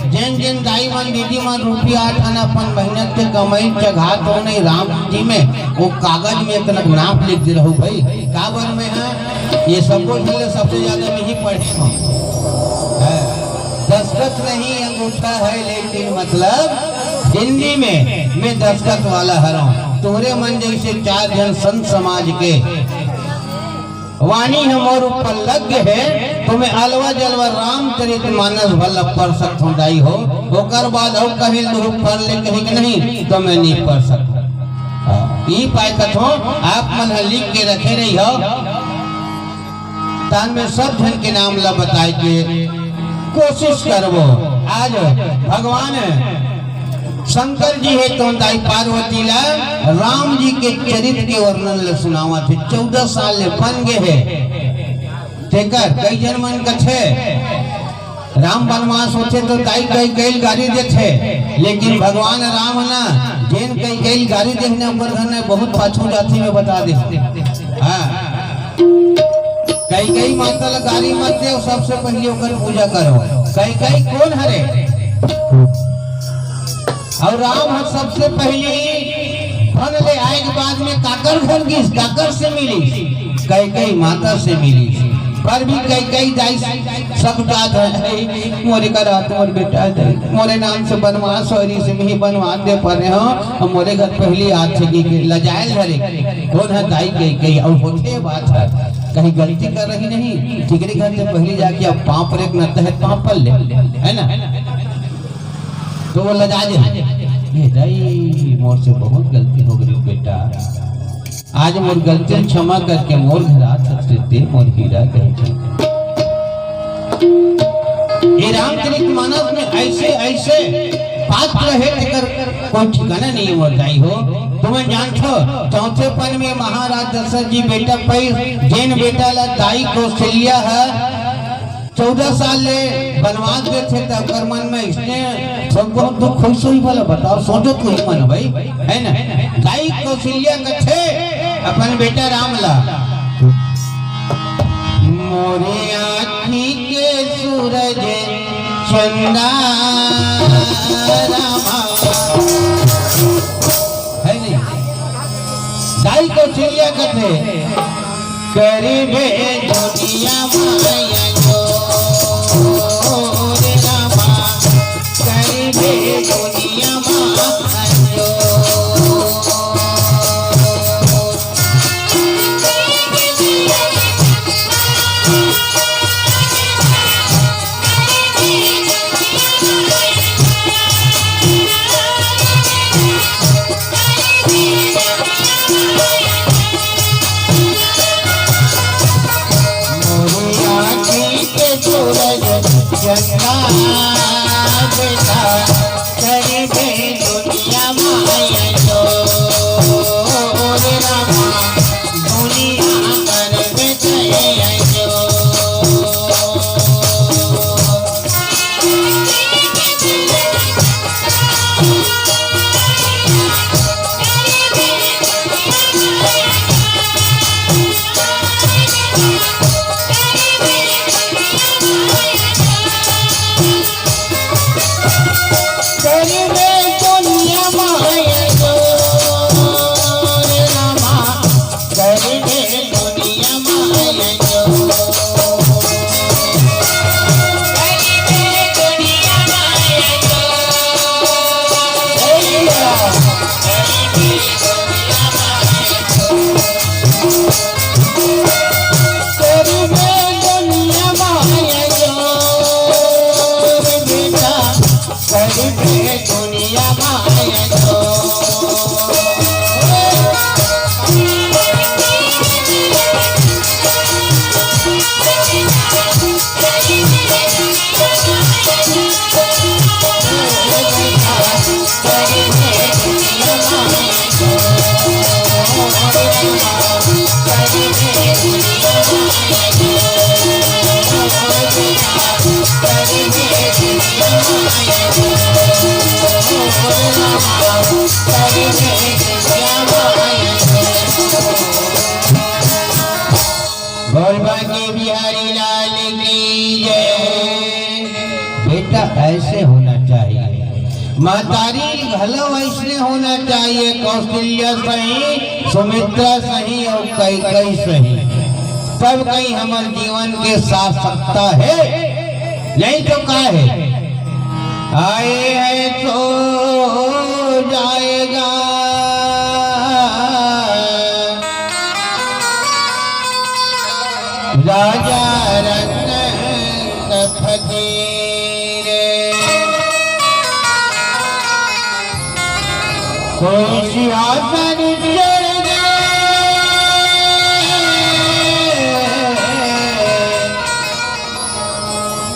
जेन जेन दाई मन, दीदी मन रुपया आठ आना अपन मेहनत के कमाई चघात हो नहीं राम जी में, वो कागज में एक नाप लिख दे रहू भाई। काबर में है, ये सबको झन ले सबसे ज्यादा मैं ही पढ़े हूँ। है, दस्तखत नहीं अंगूठा है, लेकिन मतलब हिंदी में मैं दस्तखत वाला हरौं। तोरे मन जैसे चार जन संत समाज के वाणी ह मोर ऊपर लग गे हे, तो मैं अलवा जलवा रामचरित मानस भला पढ़ सकथों दाई हो। ओकर बाद अउ कहीं ल दुरूप पढ़ ले कहीं के नहीं, तो मैं नहीं पढ़ सकथों। हाँ, ई पाय कथों, आप मन ह लिख के रखे रही हो, तान मैं सब झन के नाम ला बताए के कोशिश करबो। आज भगवान शंकर जी हे तो दाई पार्वती ला राम जी के चरित्र के वर्णन ला सुनावत हे। चौदह साल ले बन गे हे। तेकर कई जन मन कथे राम बनवास होथे तो दाई कई कई गारी देथे, लेकिन भगवान राम ना जेन कई कई गारी देहने ओकर घर में बहुत पाछू जाथे, मैं बता दे। हाँ, कई कई माता ला गारी मत दे, सबसे पहले ओकर पूजा करो। कई कई कोन हरे? अउ राम ह सबसे पहली धन ले आए के बाद में काकर घर गिस, काकर से मिलिस? कैकई माता से मिलिस। पर भी कैकई दाई सब जात है, "मोरे करा तो मोर बेटा है, मोरे नाम से बनवास हो रही से मिही बनवा दे पा रहे हो, और मोरे घर पहली आत है कि लजायल धरे।" कौन है दाई कैकई? और होथे बात है, कहीं गलती कर रही नहीं, ठीक नहीं घर से पहली जाके अब पाँव पर एक नत है, पाँव पर ले, है ना? तो वो लजा जे, "ए दाई, मोर से बहुत गलती हो गई बेटा, आज मोर गलती क्षमा करके मोर घर आ सकते थे, मोर हीरा कहीं थे।" ये रामचरित मानस में ऐसे ऐसे पात्र है, जेकर कोई ठिकाना नहीं, मोर दाई हो। तुमन जानथो, चौथे पन में महाराज दशरथ जी बेटा पैस, जेन बेटा ला दाई कौशल्या है चौदह साल ले बनवास देथे, त ओकर मन में इसने सबको दुख खुश होई, बोला बताओ, सोचो कोई मन भाई, है ना? दाई कौशल्या कथे अपन बेटा राम ला, "मोरे आँखी के सूरज चंदा रामा," है नहीं? दाई कौशल्या कथे, "करिबे दुनिया माया जो रे रामा, करिबे दुनिया माया जो।" मोरी आँखी के सूरज चंदा बेटा, कर दे दुनिया माया जो रे रामा, दुनिया कर दे जो। बोल बांके बिहारी लाल की जय। बेटा, ऐसे होना चाहिए, महतारी घलो ऐसने होना चाहिए। कौशल्या सही, सुमित्रा सही और कैकई सही, सब कहीं हमर जीवन के सार्थकता है, नहीं तो का है? आए हैं तो जाएगा। राजा रंग फकीर। कोई सिंहासन चढ़ गए,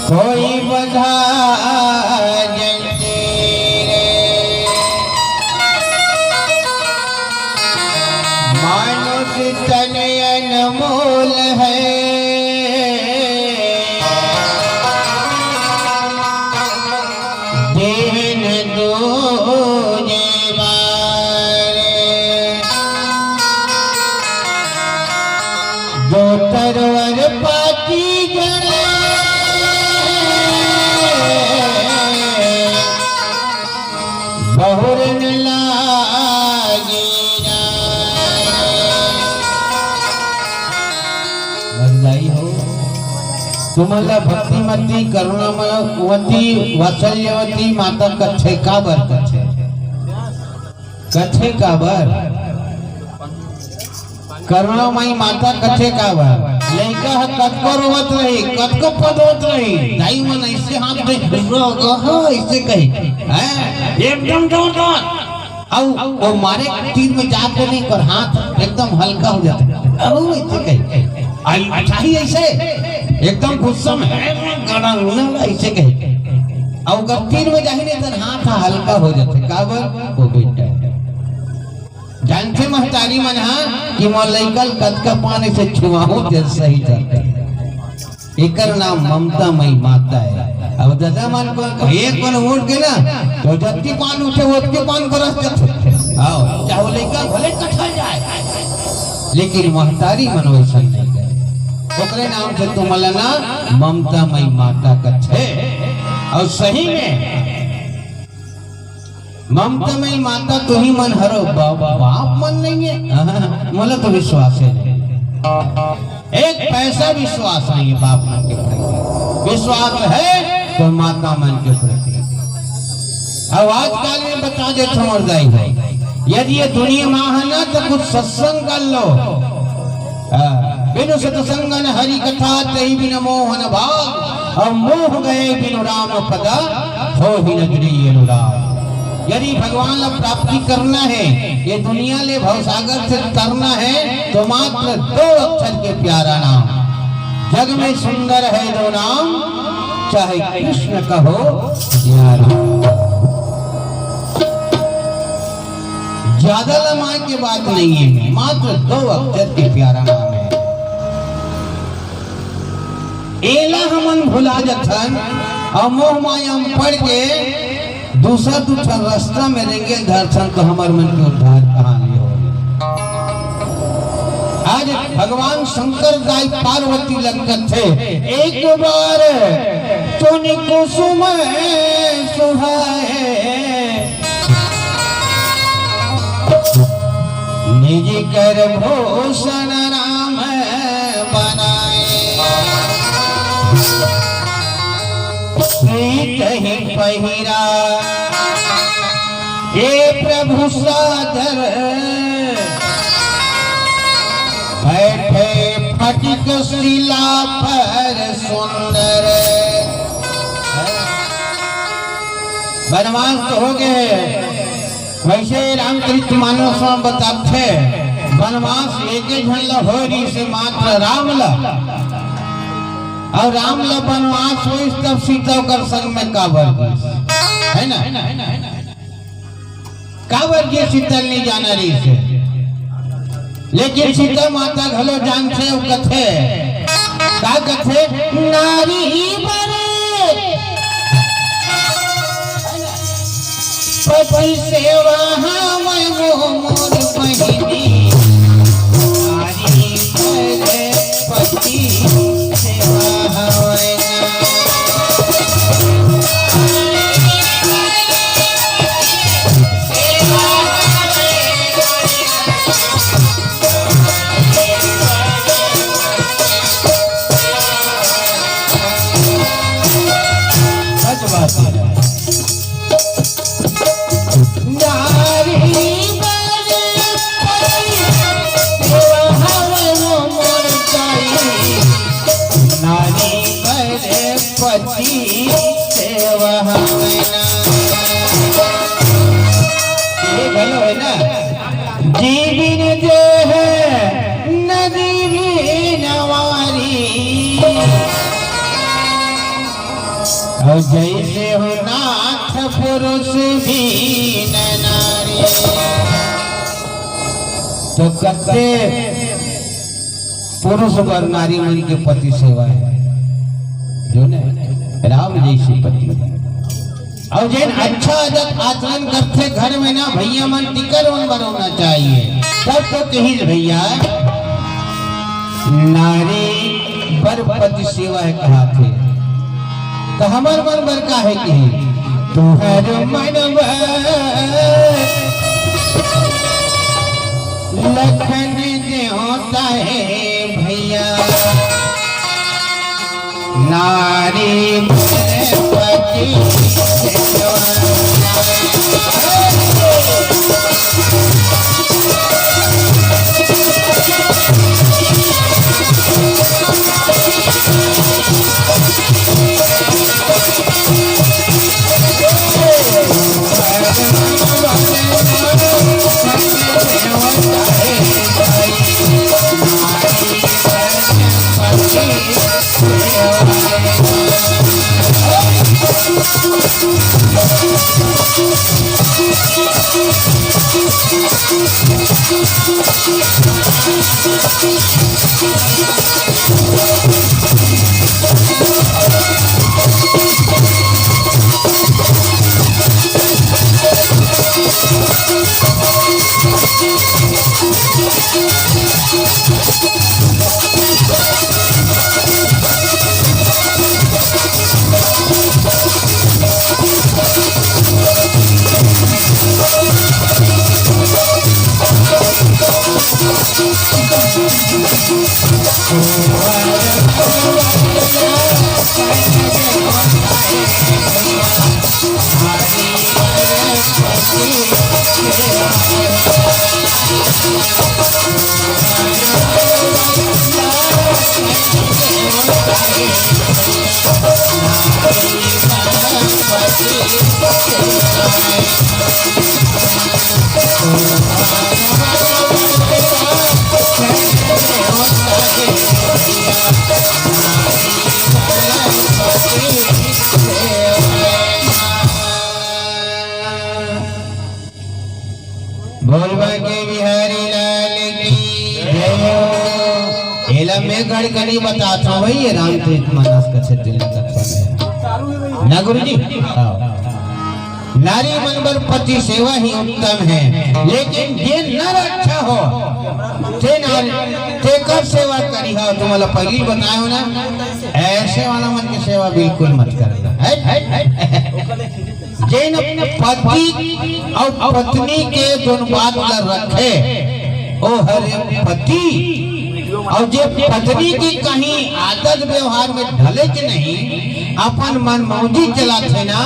कोई बंधा जंजीर। मानुष तन अनमोल है, देह न दूजे बारे। जो तरवर पाती जड़े, बहुर न लागे लाई हो। तुमन ला भक्तिमती, करुणामती, वात्सल्यवती माता कथे, काबर कथे? कथे काबर? करुणामयी माता कथे काबर? लइका ह कतको रोवत रही, कतको पदोत रही, दाई मन अइसे हाथ दे, "रो, रो, हो," अइसे कही, हैं? एकदम जोरदार। अउ वो मारे तीर में जाके नहीं, पर हाथ एकदम हल्का हो जाथे। अउ अइसे कही, "आई, अच्छा ही अइसे?" एकदम गुस्सा में, "है, मैं गड़ा हूँ ना," अइसे कही। अउ अगर तीर में जाही नहीं, तो हाथ हल्का हो जाथे। काबर? वो बेटा है। जानथे महतारी मन हा कि मोर लइका ल कतका पानी से छुआहूं, ते सही जाथे। एकर नाम ममता मई माता है। अब दादा मन को एक मन उठ के ना, तो जतकी पान उठे, ओतकी पान बरस जाथे। आओ, चाहे वो लइका भले कटा जाए, लेकिन महतारी मन वइसन नहीं करे। ओकरे नाम से तुमन ला ना ममता मई माता कथे। अउ सही में ममता मई माता तुही मन हरो, बा-, बाप मन नहीं है। मोला तो विश्वास है नहीं, एक पैसा विश्वास नहीं है बाप मन के प्रति। विश्वास है तो माता मन के प्रति। अब आजकल में बता देथंव मोर दाई भाई, यदि ये दुनिया में है ना, तो कुछ सत्संग कर लो। हाँ, बिनु सतसंगन हरि कथा, तहि बिन मोहन भाग, अउ मोह गए बिनु राम पद, होहि न दृढ़ अनुराग। यदि भगवान ला प्राप्ति करना है, ये दुनिया ले भवसागर से तरना है, तो मात्र दो अक्षर के प्यारा नाम। जग में सुंदर है दो नाम, चाहे कृष्ण कहो या राम। ज्यादा लमाए के बात नहीं है, मात्र दो अक्षर के प्यारा नाम है। एला हमन भुला जथन अउ मोह माया में पड़ के दूसर दूसर रास्ता में रेंगे धरथन, तो हमर मन के उद्धार कहाँ ले हो? आज भगवान शंकर दाई पार्वती ल कथे, एक बार चुनि कुसुम सुहाए, निज कर भूषण राम बनाए। सीत ही पहिरा हे प्रभु सादर, बैठे फटिक शिला पर सुंदर। बनवास तो हो गए, वैसे रामचरित मानस में बताथे, बनवास एके झन ल होय रहिसे, मात्र राम ल। अउ राम ल बनवास होइस, तब सीता ओकर संग में काबर गिस, है ना? काबर गिस सीता ल नहीं जाना रहिसे। लेकिन सीता माता घलो जानथे, अउ कथे, का कथे? नारी बर पति सेवा हवै वो मोर बहिनी, नारी बर पति सेवा हवै ना। सच बात है। नारी बर पति सेवा हवै वो मोर ताई। नारी बर पति सेवा हवै ना। ये घलो है ना, जीविन जो है नदी भी नवारी। अउ जैसे हो नाथ पुरुष भी न नारी। तो कते पुरुष बर नारी मन के पति सेवा है, जो ने राम जैसे पति। अउ जेन अच्छा आदत आचरण करथे घर में ना भैया मन, तिकर मन बर होना चाहिए। तब तो कहिस भैया, नारी बर पति सेवा है कहाथे, तो हमर मन बर का है कही? तुहर मन बर लखन देवता है भैया। नारी पति बोलबा के बिहारी लाल की जय हो। एला मैं गड़कनी बतात हूँ भाई, ये रामचरित मानस का क्षेत्र में तत्पर है ना गुरु जी? हाँ। नारी मन बर पति सेवा ही उत्तम है, लेकिन जे नर अच्छा हो, ते नारी, तेकर सेवा करिहा। तुम्हारा पहली बतायो ना, ऐसे वाला मन की सेवा बिल्कुल मत करना है, है, है। जेन पति अउ पत्नी के जोन बात ल रखे, ओ हरे पति। अउ जे पत्नी के कहीं आदत व्यवहार में ढले के नहीं, अपन मन मौजी चलाथे ना,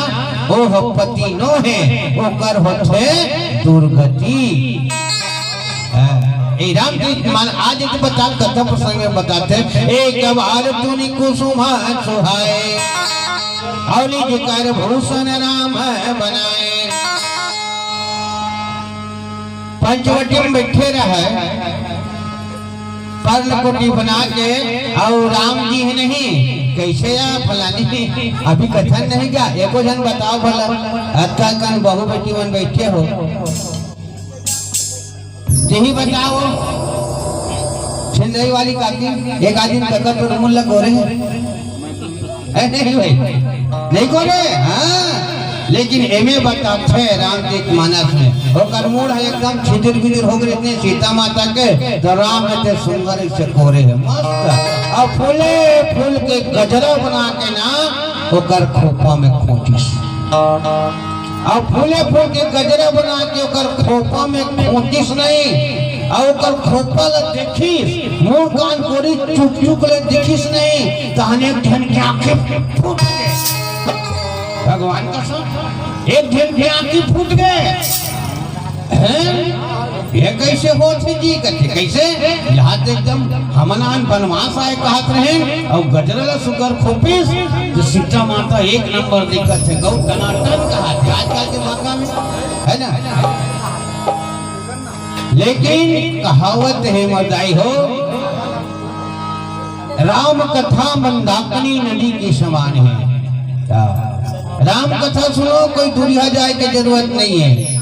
ओ ह पति नो हे, ओकर होथे दुर्गति। हाँ, ए राम जी मन आज एक बता, कथा प्रसंग में बताथे, एक बार तुनि कुसुम सुहाए, अउर निज कर भूषण राम बनाए। पंचवटी में बैठे रहे, पर्णकुटी बना के, अउ राम जी हे नहीं, कैसे या फलानी, अभी कथन नहीं क्या, एको जन बताओ भला, अतका कन बहू बेटी मन बैठे हो, तेही बताओ, छिंदई वाली काकी, एक आदमी ककर तोर मुल्ला गोरे हे। ए, नहीं भाई, नहीं गोरे, हाँ। लेकिन एमे बताथे रामचरित मानस में, ओकर मूड़ हे एकदम छिदिर बिदिर हो गए इतने सीता माता के, तो राम में ते सुंदर से कोरे हे, मस्त। अब फूले फूल के गजरा बना के ना, ओकर खोपा में खोंचिस। अउ फूले फूल के गजरा बना के ओकर खोपा में खोंचिस नहीं, अउ ओकर खोपा ल देखिस, मुंह कान कोरी चुक चुक ले देखिस नहीं, तहन एक झन के आंखें फूट गे। भगवान कसम, एक झन के आंखें फूट गे। हैं? ये कैसे होत हे जी? कथे, कैसे? यहाँ तो एकदम हमन आन बनवास आए कहत रहेन, अउ गजरा ला सुग्घर खोपिस, तो सीता माता एक नंबर दिखत हे, गौ टनाटन कहत हे, आजकल के मौका में, है ना? लेकिन कहावत हे मरदाई हो, राम कथा मंदाकिनी नदी के समान हे। राम कथा सुनो, कोई दूरिहा जाए के जरूरत नहीं हे।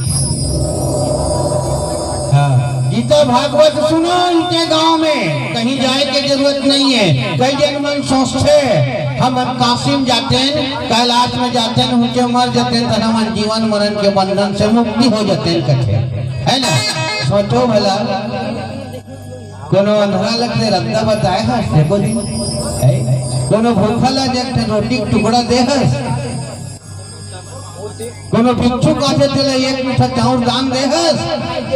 हाँ, गीता भागवत सुनो, इनके गांव में कहीं जाए के जरूरत नहीं हे। कई जन मन सोचथे, हमन काशी में जातेन, कैलाश में जातेन, उनके मर जातेन, तो हमन जीवन मरण के बंधन से मुक्ति हो जातेन, कथे, है ना? सोचो भला, कोनो अंधरा लगथे रद्दा बताए हस, देखो जी, है? कोनो भूखा ला जे एक ठन रोटी के टुकड़ा दे हस, कोनो भिक्षुक आथे, तेला एक मुट्ठा चाउर दान देहस,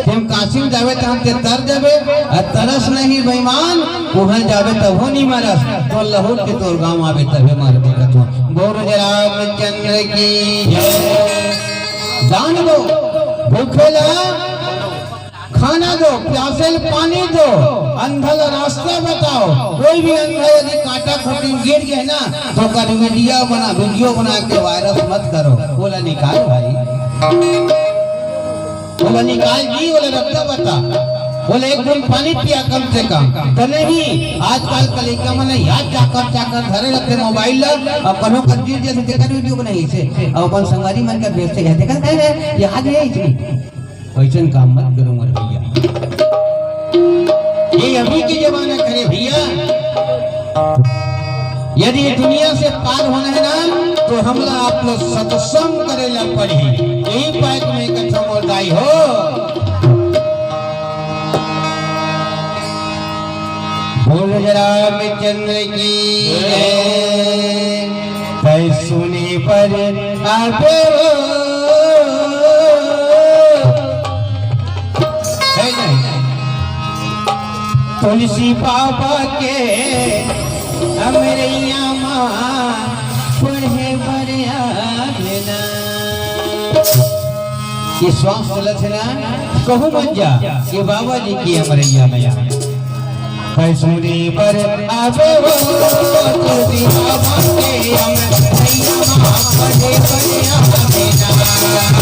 तेम काशी में जाबे तहन ते तर जाबे, अउ तरस नहीं बेईमान, उहाँ जाबे तभो नहीं मरस, तो लहुट के तोर गाँव आबे तभे मरबे कथों। बोल रामचंद्र की जय। दान दो, भूखे ला खाना दो, प्यासे ल पानी दो, अंधा ल रास्ता बताओ। कोई भी अंधा यदि कांटा खूंटी म गिर गे ना, तो ओकर वीडियो बना, वीडियो बना के वायरस मत करो, ओला निकाल भाई, ओला निकाल जी, ओला रस्ता बता, ओला एक बूंद पानी पिया कम से कम। तो नहीं, आजकल के लइका मन याद चाकर चाकर धरे रहिथे मोबाइल ला, अउ कोनो कर गिर जथे तेकर वीडियो बनाथे, अउ अपन संगवारी मन कर भेजथे, कहथे, "कहथे, याद हे इतनी।" वैसन काम मत करो मोर भैया। ये अभी के जमाना करे भैया। यदि ये दुनिया से पार होना है ना, तो हमला आप लोग सत्संग करे ला पड़ही। यही पाए तुम्हें कथा मोर दाई हो। बोल रामचंद्र की जय। तै सुने बर आबे हो। है नहीं? तुलसी बाबा के अमरैया मा पढ़े बर आबे ना। ये श्वास चलत हे ना, कहूँ मत जा, ये बाबा जी के अमरैया में आ। तै सुने बर आबे हो, तुलसी बाबा के अमरैया मा पढ़े बर आबे ना।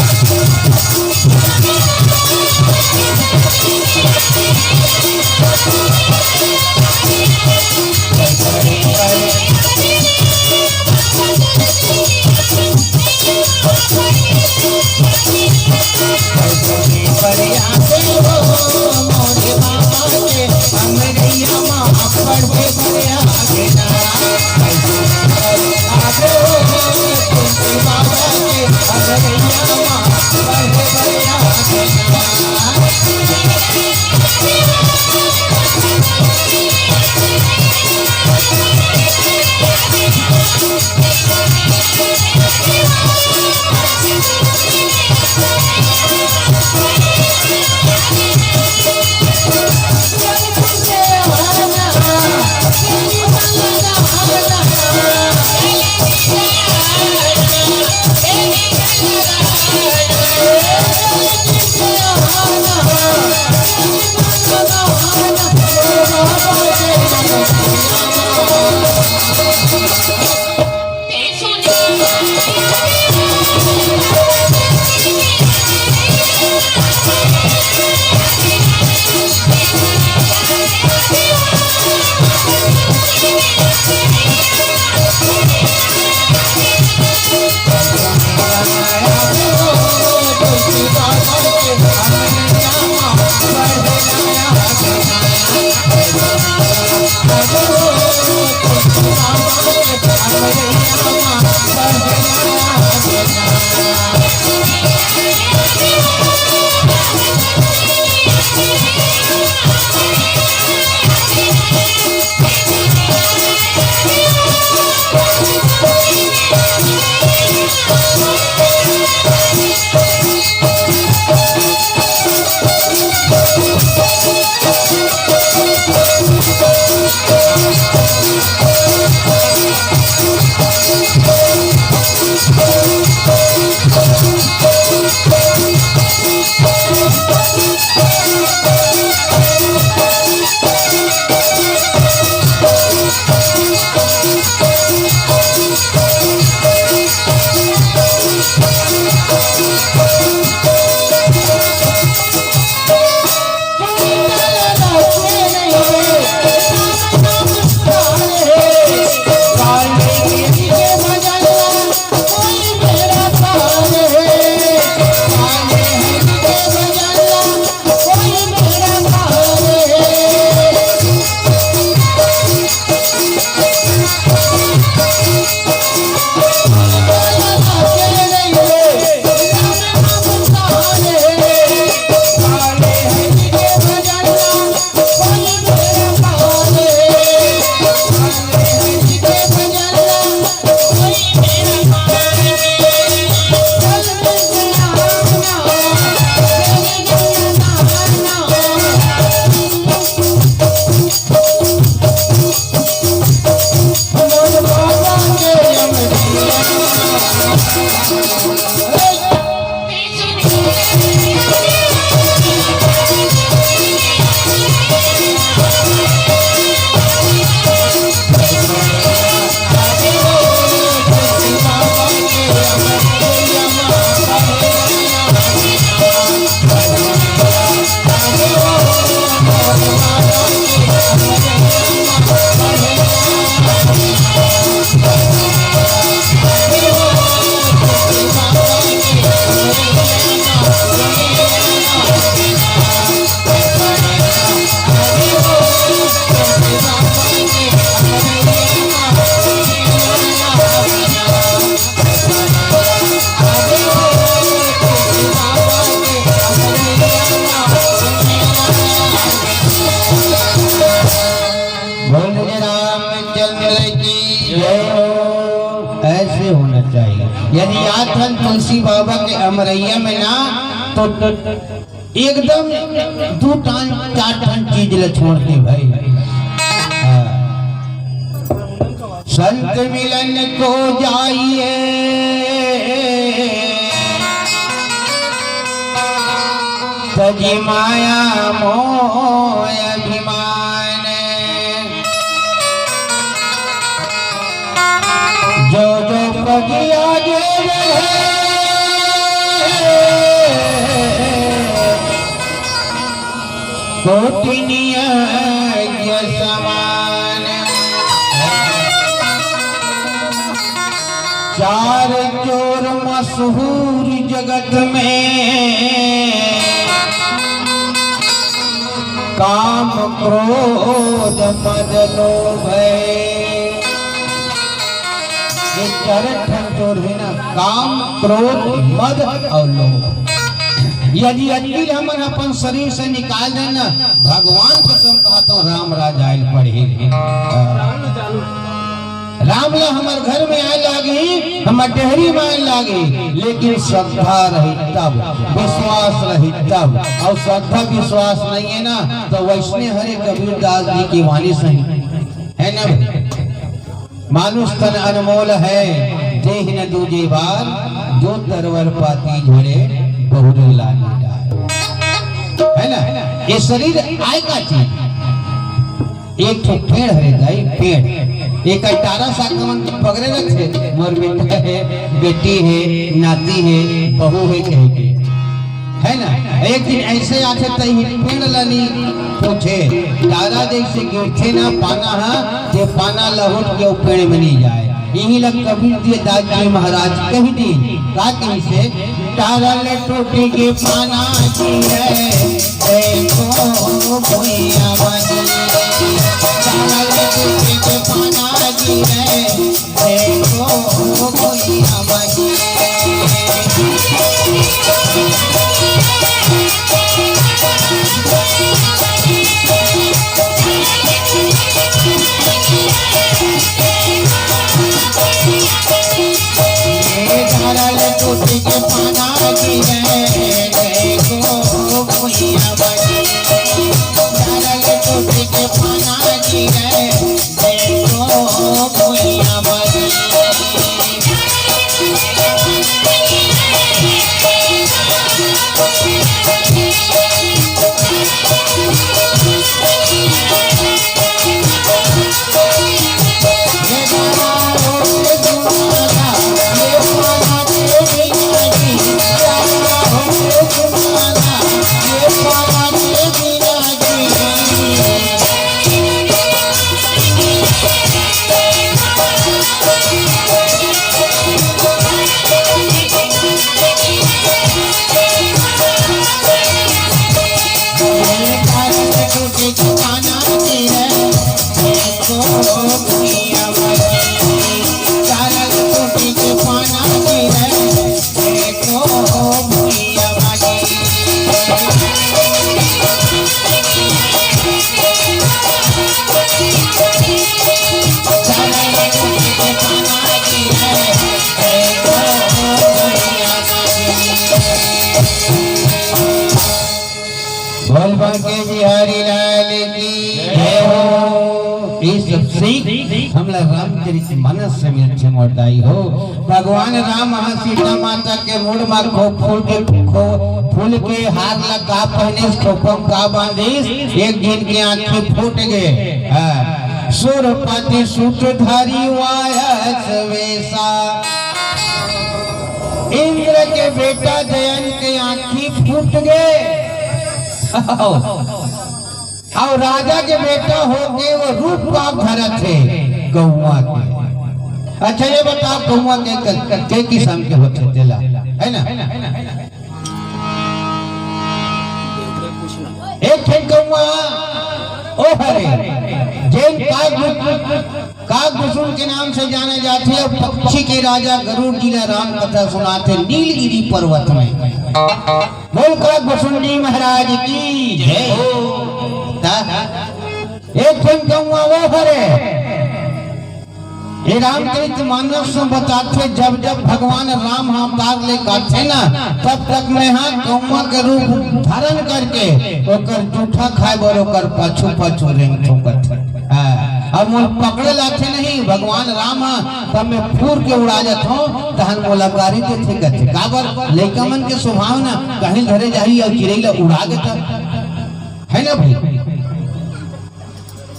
रामचंद्र की जय हो। ऐसे होना चाहिए। यदि आत हन तुलसी बाबा के अमरैया में ना, तो एकदम दू टान, चार ठन चीज ल छोड़ के भाई। हाँ। संत मिलन को जाइए, तजि माया मोह अभिमान। जो जो पग आगे बढ़े, कोटि नियज्ञ समान। चार चोर मशहूर जगत में, काम क्रोध मद लोभ है। ये चार ठन चोर है ना, काम, क्रोध, मद और लोभ। यदि अकेले हमन अपन शरीर से निकाल देन ना, भगवान कसम कहत हँव, राम राज आयल पड़ही। राम ला हमर घर में आए लागी, हमर डेहरी में आए लागी, लेकिन श्रद्धा रही तब, विश्वास रही तब। और श्रद्धा विश्वास नहीं है ना, तो वैसने हरे कबीरदास जी की वाणी सही है ना भाई? मानुष तन अनमोल है, देहि न दूजे बार, जो तरवर पाती झड़े, बहुरे लागी डार। है ना? ये शरीर आय का चीज? एक ठो पेड़ हरे दाई, पेड़। एक टारा साकमन पकड़े रखे, मोर बेटा है, बेटी है, नाती है, बहू है कह के। है ना? एक दिन ऐसे आथे तही पेड़ लनी पूछे, टारा जैसे गिरथे ना पाना हा, ते पाना लहुट के वो पेड़ में नहीं जाए। यही लग कबीर जी दास जी महाराज कही दी, का कही से, टारा ले टूटी के पाना जी है, देखो भुइया बाजी। चावल के पाना जी रे, देखो भुइया बाजी। ए धरल टूट के पाना जी रे, देखो भुइया बाजी। धरल टूट के पाना जी रे, देखो भुइया बाजी। बोल बांके बिहारी लाल की जय हो। ये सब सीख हमला रामचरित मानस से मिलथे मोर दाई हो। भगवान राम ह सीता माता के मुड़ म खो-, फूल के खो-, फूल के हार ला का पहनिस, खोपम का बांधिस, एक झिन के आँखी फूट गे। हाँ। सुरपति सूत्रधारी वायस वेसा। इंद्र के बेटा जयंत के आँखी फूट गे। अउ राजा के बेटा होके वो रूप पाप धरत हे गौवा के। अच्छा, ये बताओ, गौवा के, के, के किसम के होथे तेला, है ना? एक ठन गौवा ओ हरे, जेन काग काग बसुन के नाम से जाने जाथे अउ पक्षी के राजा गरुड़ जी ला राम कथा सुनाथे नीलगिरी पर्वत में। बोल काग बसुन जी महाराज की जय हो। ता एक ठन गौवा वो हरे, ये रामचरित मानस में बताथे, जब जब भगवान राम ह अवतार लेके आथे ना, तब तक मैं हा कौआ के रूप धारण करके ओकर जूठा खाए बर ओकर पाछू पाछू रेंगथों कथे। हाँ, अब मोला पकड़े ल आथे नहीं भगवान राम ह, तब मैं फूर के उड़ा जाथों, तहन मोला गारी देथे कथे। काबर? लइका मन के स्वभाव ना, कहीं धरे जाही अउ चिरई ल उड़ा देथे, है ना भाई?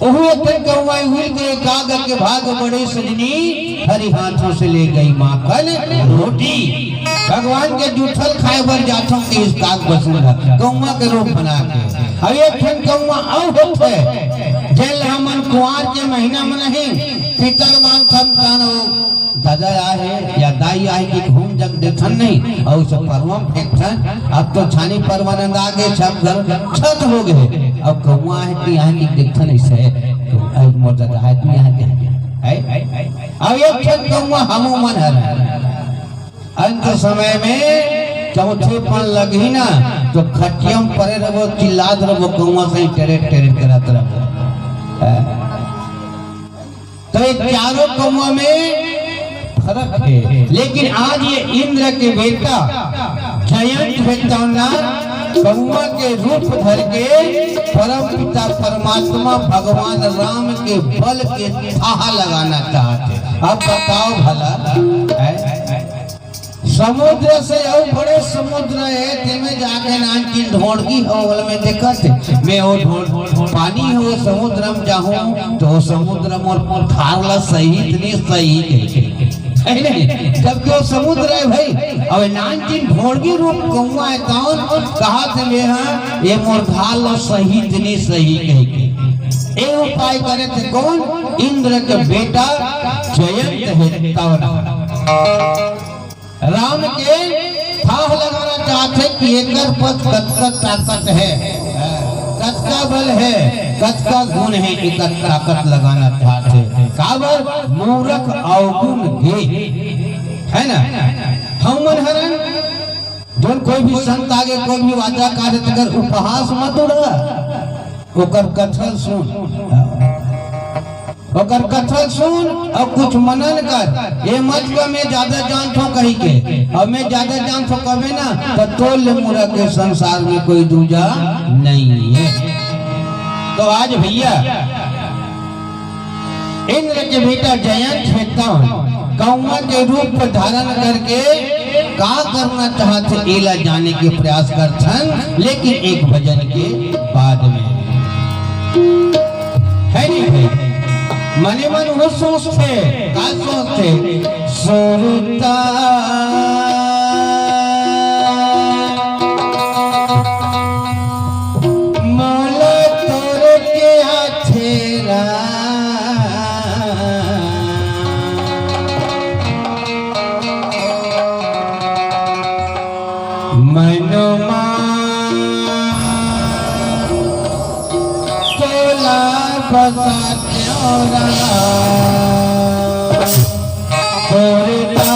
ओहू एक ठन कौआ उड़ के काग के भाग बड़े सजनी, हरि हाथों से ले गई माखन रोटी। भगवान के जूठल खाए बर जाथों कि इस काग बसून ह, कौआ के रूप बना के। अब एक ठन कौआ अउ होथे, जेन ल हमन कुआर के महीना में नहीं, पितर मानथन तन ओ दादा आहे या दाई आहे कि घूम जग देथन नहीं, अउ सब परवा म फेंकथन। अब तो छानी परवा नंदा गे, सब घर छत हो गए। अब कौआ आहे कि यहाँ की देखथन ऐसे, अब मोर दादा आहे कि यहाँ के है। अब एक ठन कौआ हमू मन हर अंत समय में चौथे पन लगही ना, तो खटिया म परे रहबो, चिल्लात रहबो, कौआ सही टेरे टेरे करत रहबो। तो ये चारों कौआ में फर्क है, लेकिन आज ये इंद्र के बेटा जयंत बेटा ना कौआ के रूप धर के परम पिता परमात्मा भगवान राम के बल के थाह लगाना चाहथे। अब बताओ भला, है? समुद्र से अउ बड़े समुद्र हे, तेमे जाके नानकिन ढोंड़गी हो, ओला मैं देखत हे। मैं ओ ढोंड़, पानी हो समुद्र म जाहूं, तो ओ समुद्र मोर, मोर थार ला सही इतनी सही कहिथे। है नहीं? जबकि ओ समुद्र हे भाई, अब नानकिन ढोंड़गी रूप कौआ हे, तौन कहा थे मैं हा, ये मोर थार ला सही इतनी सही कहिथे। ए उपाय करे थे कौन? इंद्र के बेटा जयंत हे, तौन। राम के थाह लगाना चाहथे कि एकर पस कतका ताकत हे, कतका बल हे, कतका गुण हे, एकर ताकत लगाना चाहथे। काबर? मूरख अवगुण गे, है ना? हमन हरन, जोन कोई भी संत आगे कोई भी वाचा करे, तेकर उपहास मत उड़ा। ओकर कथा ल सुन, ओकर कथा ल सुन अउ कुछ मनन कर। ये मत कह, "मैं ज्यादा जानथों" कहिके, अउ "मैं ज्यादा जानथों" कबे ना, त तोर ले मोर आगे संसार में कोई दूजा नहीं हे। तो आज भैया, इंद्र के बेटा जयंत हे, तौन कौआ के रूप धारण करके का करना चाहथे, एला जाने के प्रयास करथन, लेकिन एक भजन के बाद में। है नहीं भाई? मने मन वो सोचथे, का सोचथे? सुरता मोला तोर के आथे राम। मनो मा तोला बसा के राम। तोरे ता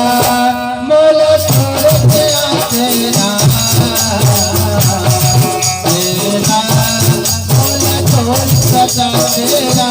मोला तोरे ते आते राम। तेरा मोला तोरे सदा तेरा।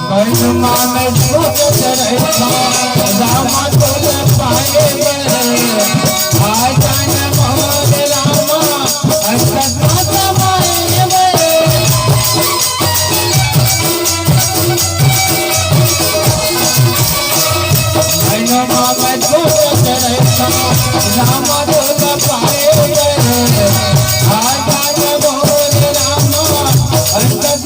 मन मा मैं सोचत रहिथंव, रामा तोला पाए बर, आ जाना मोर रामा, अइसन मौसम आए बर। मन मा मैं सोचत रहिथंव, रामा तोला पाए बर, आ जाना मोर रामा, अइसन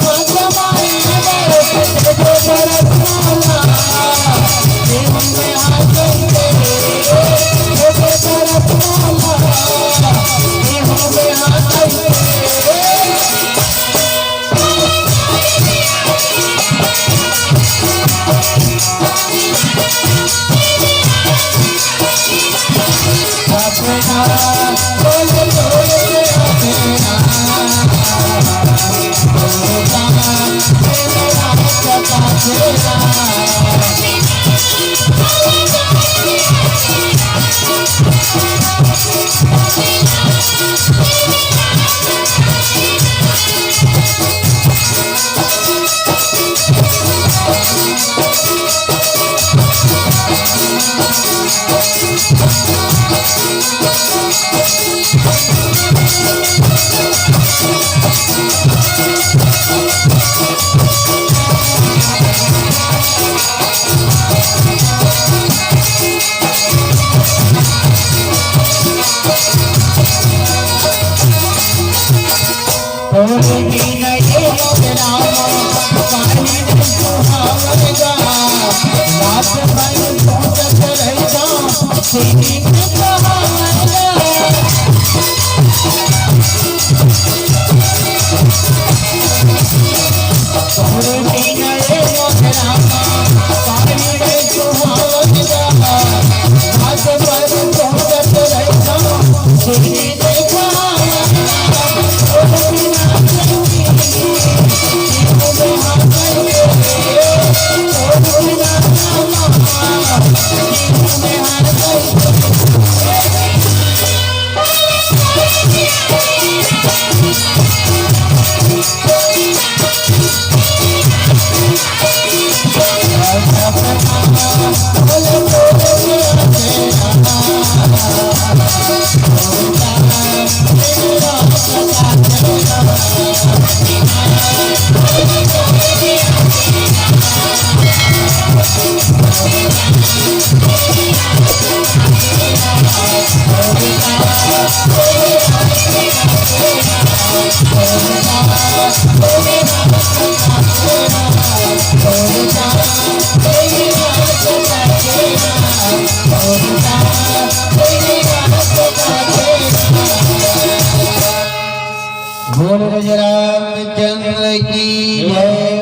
बोल राजा रामचंद्र की जय।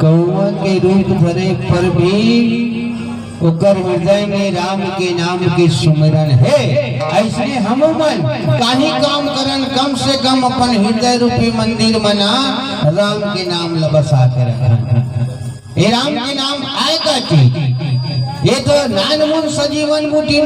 कौआ के रूप धरे पर भी ओकर हृदय में राम के नाम के सुमिरन हे। अइसने हमू मन काही काम करन, कम से कम अपन हृदय रूपी मंदिर म ना राम के नाम ल बसा के रखन। ए राम के नाम आय का चीज? ए तो नानमुन सजीवन बूटी नो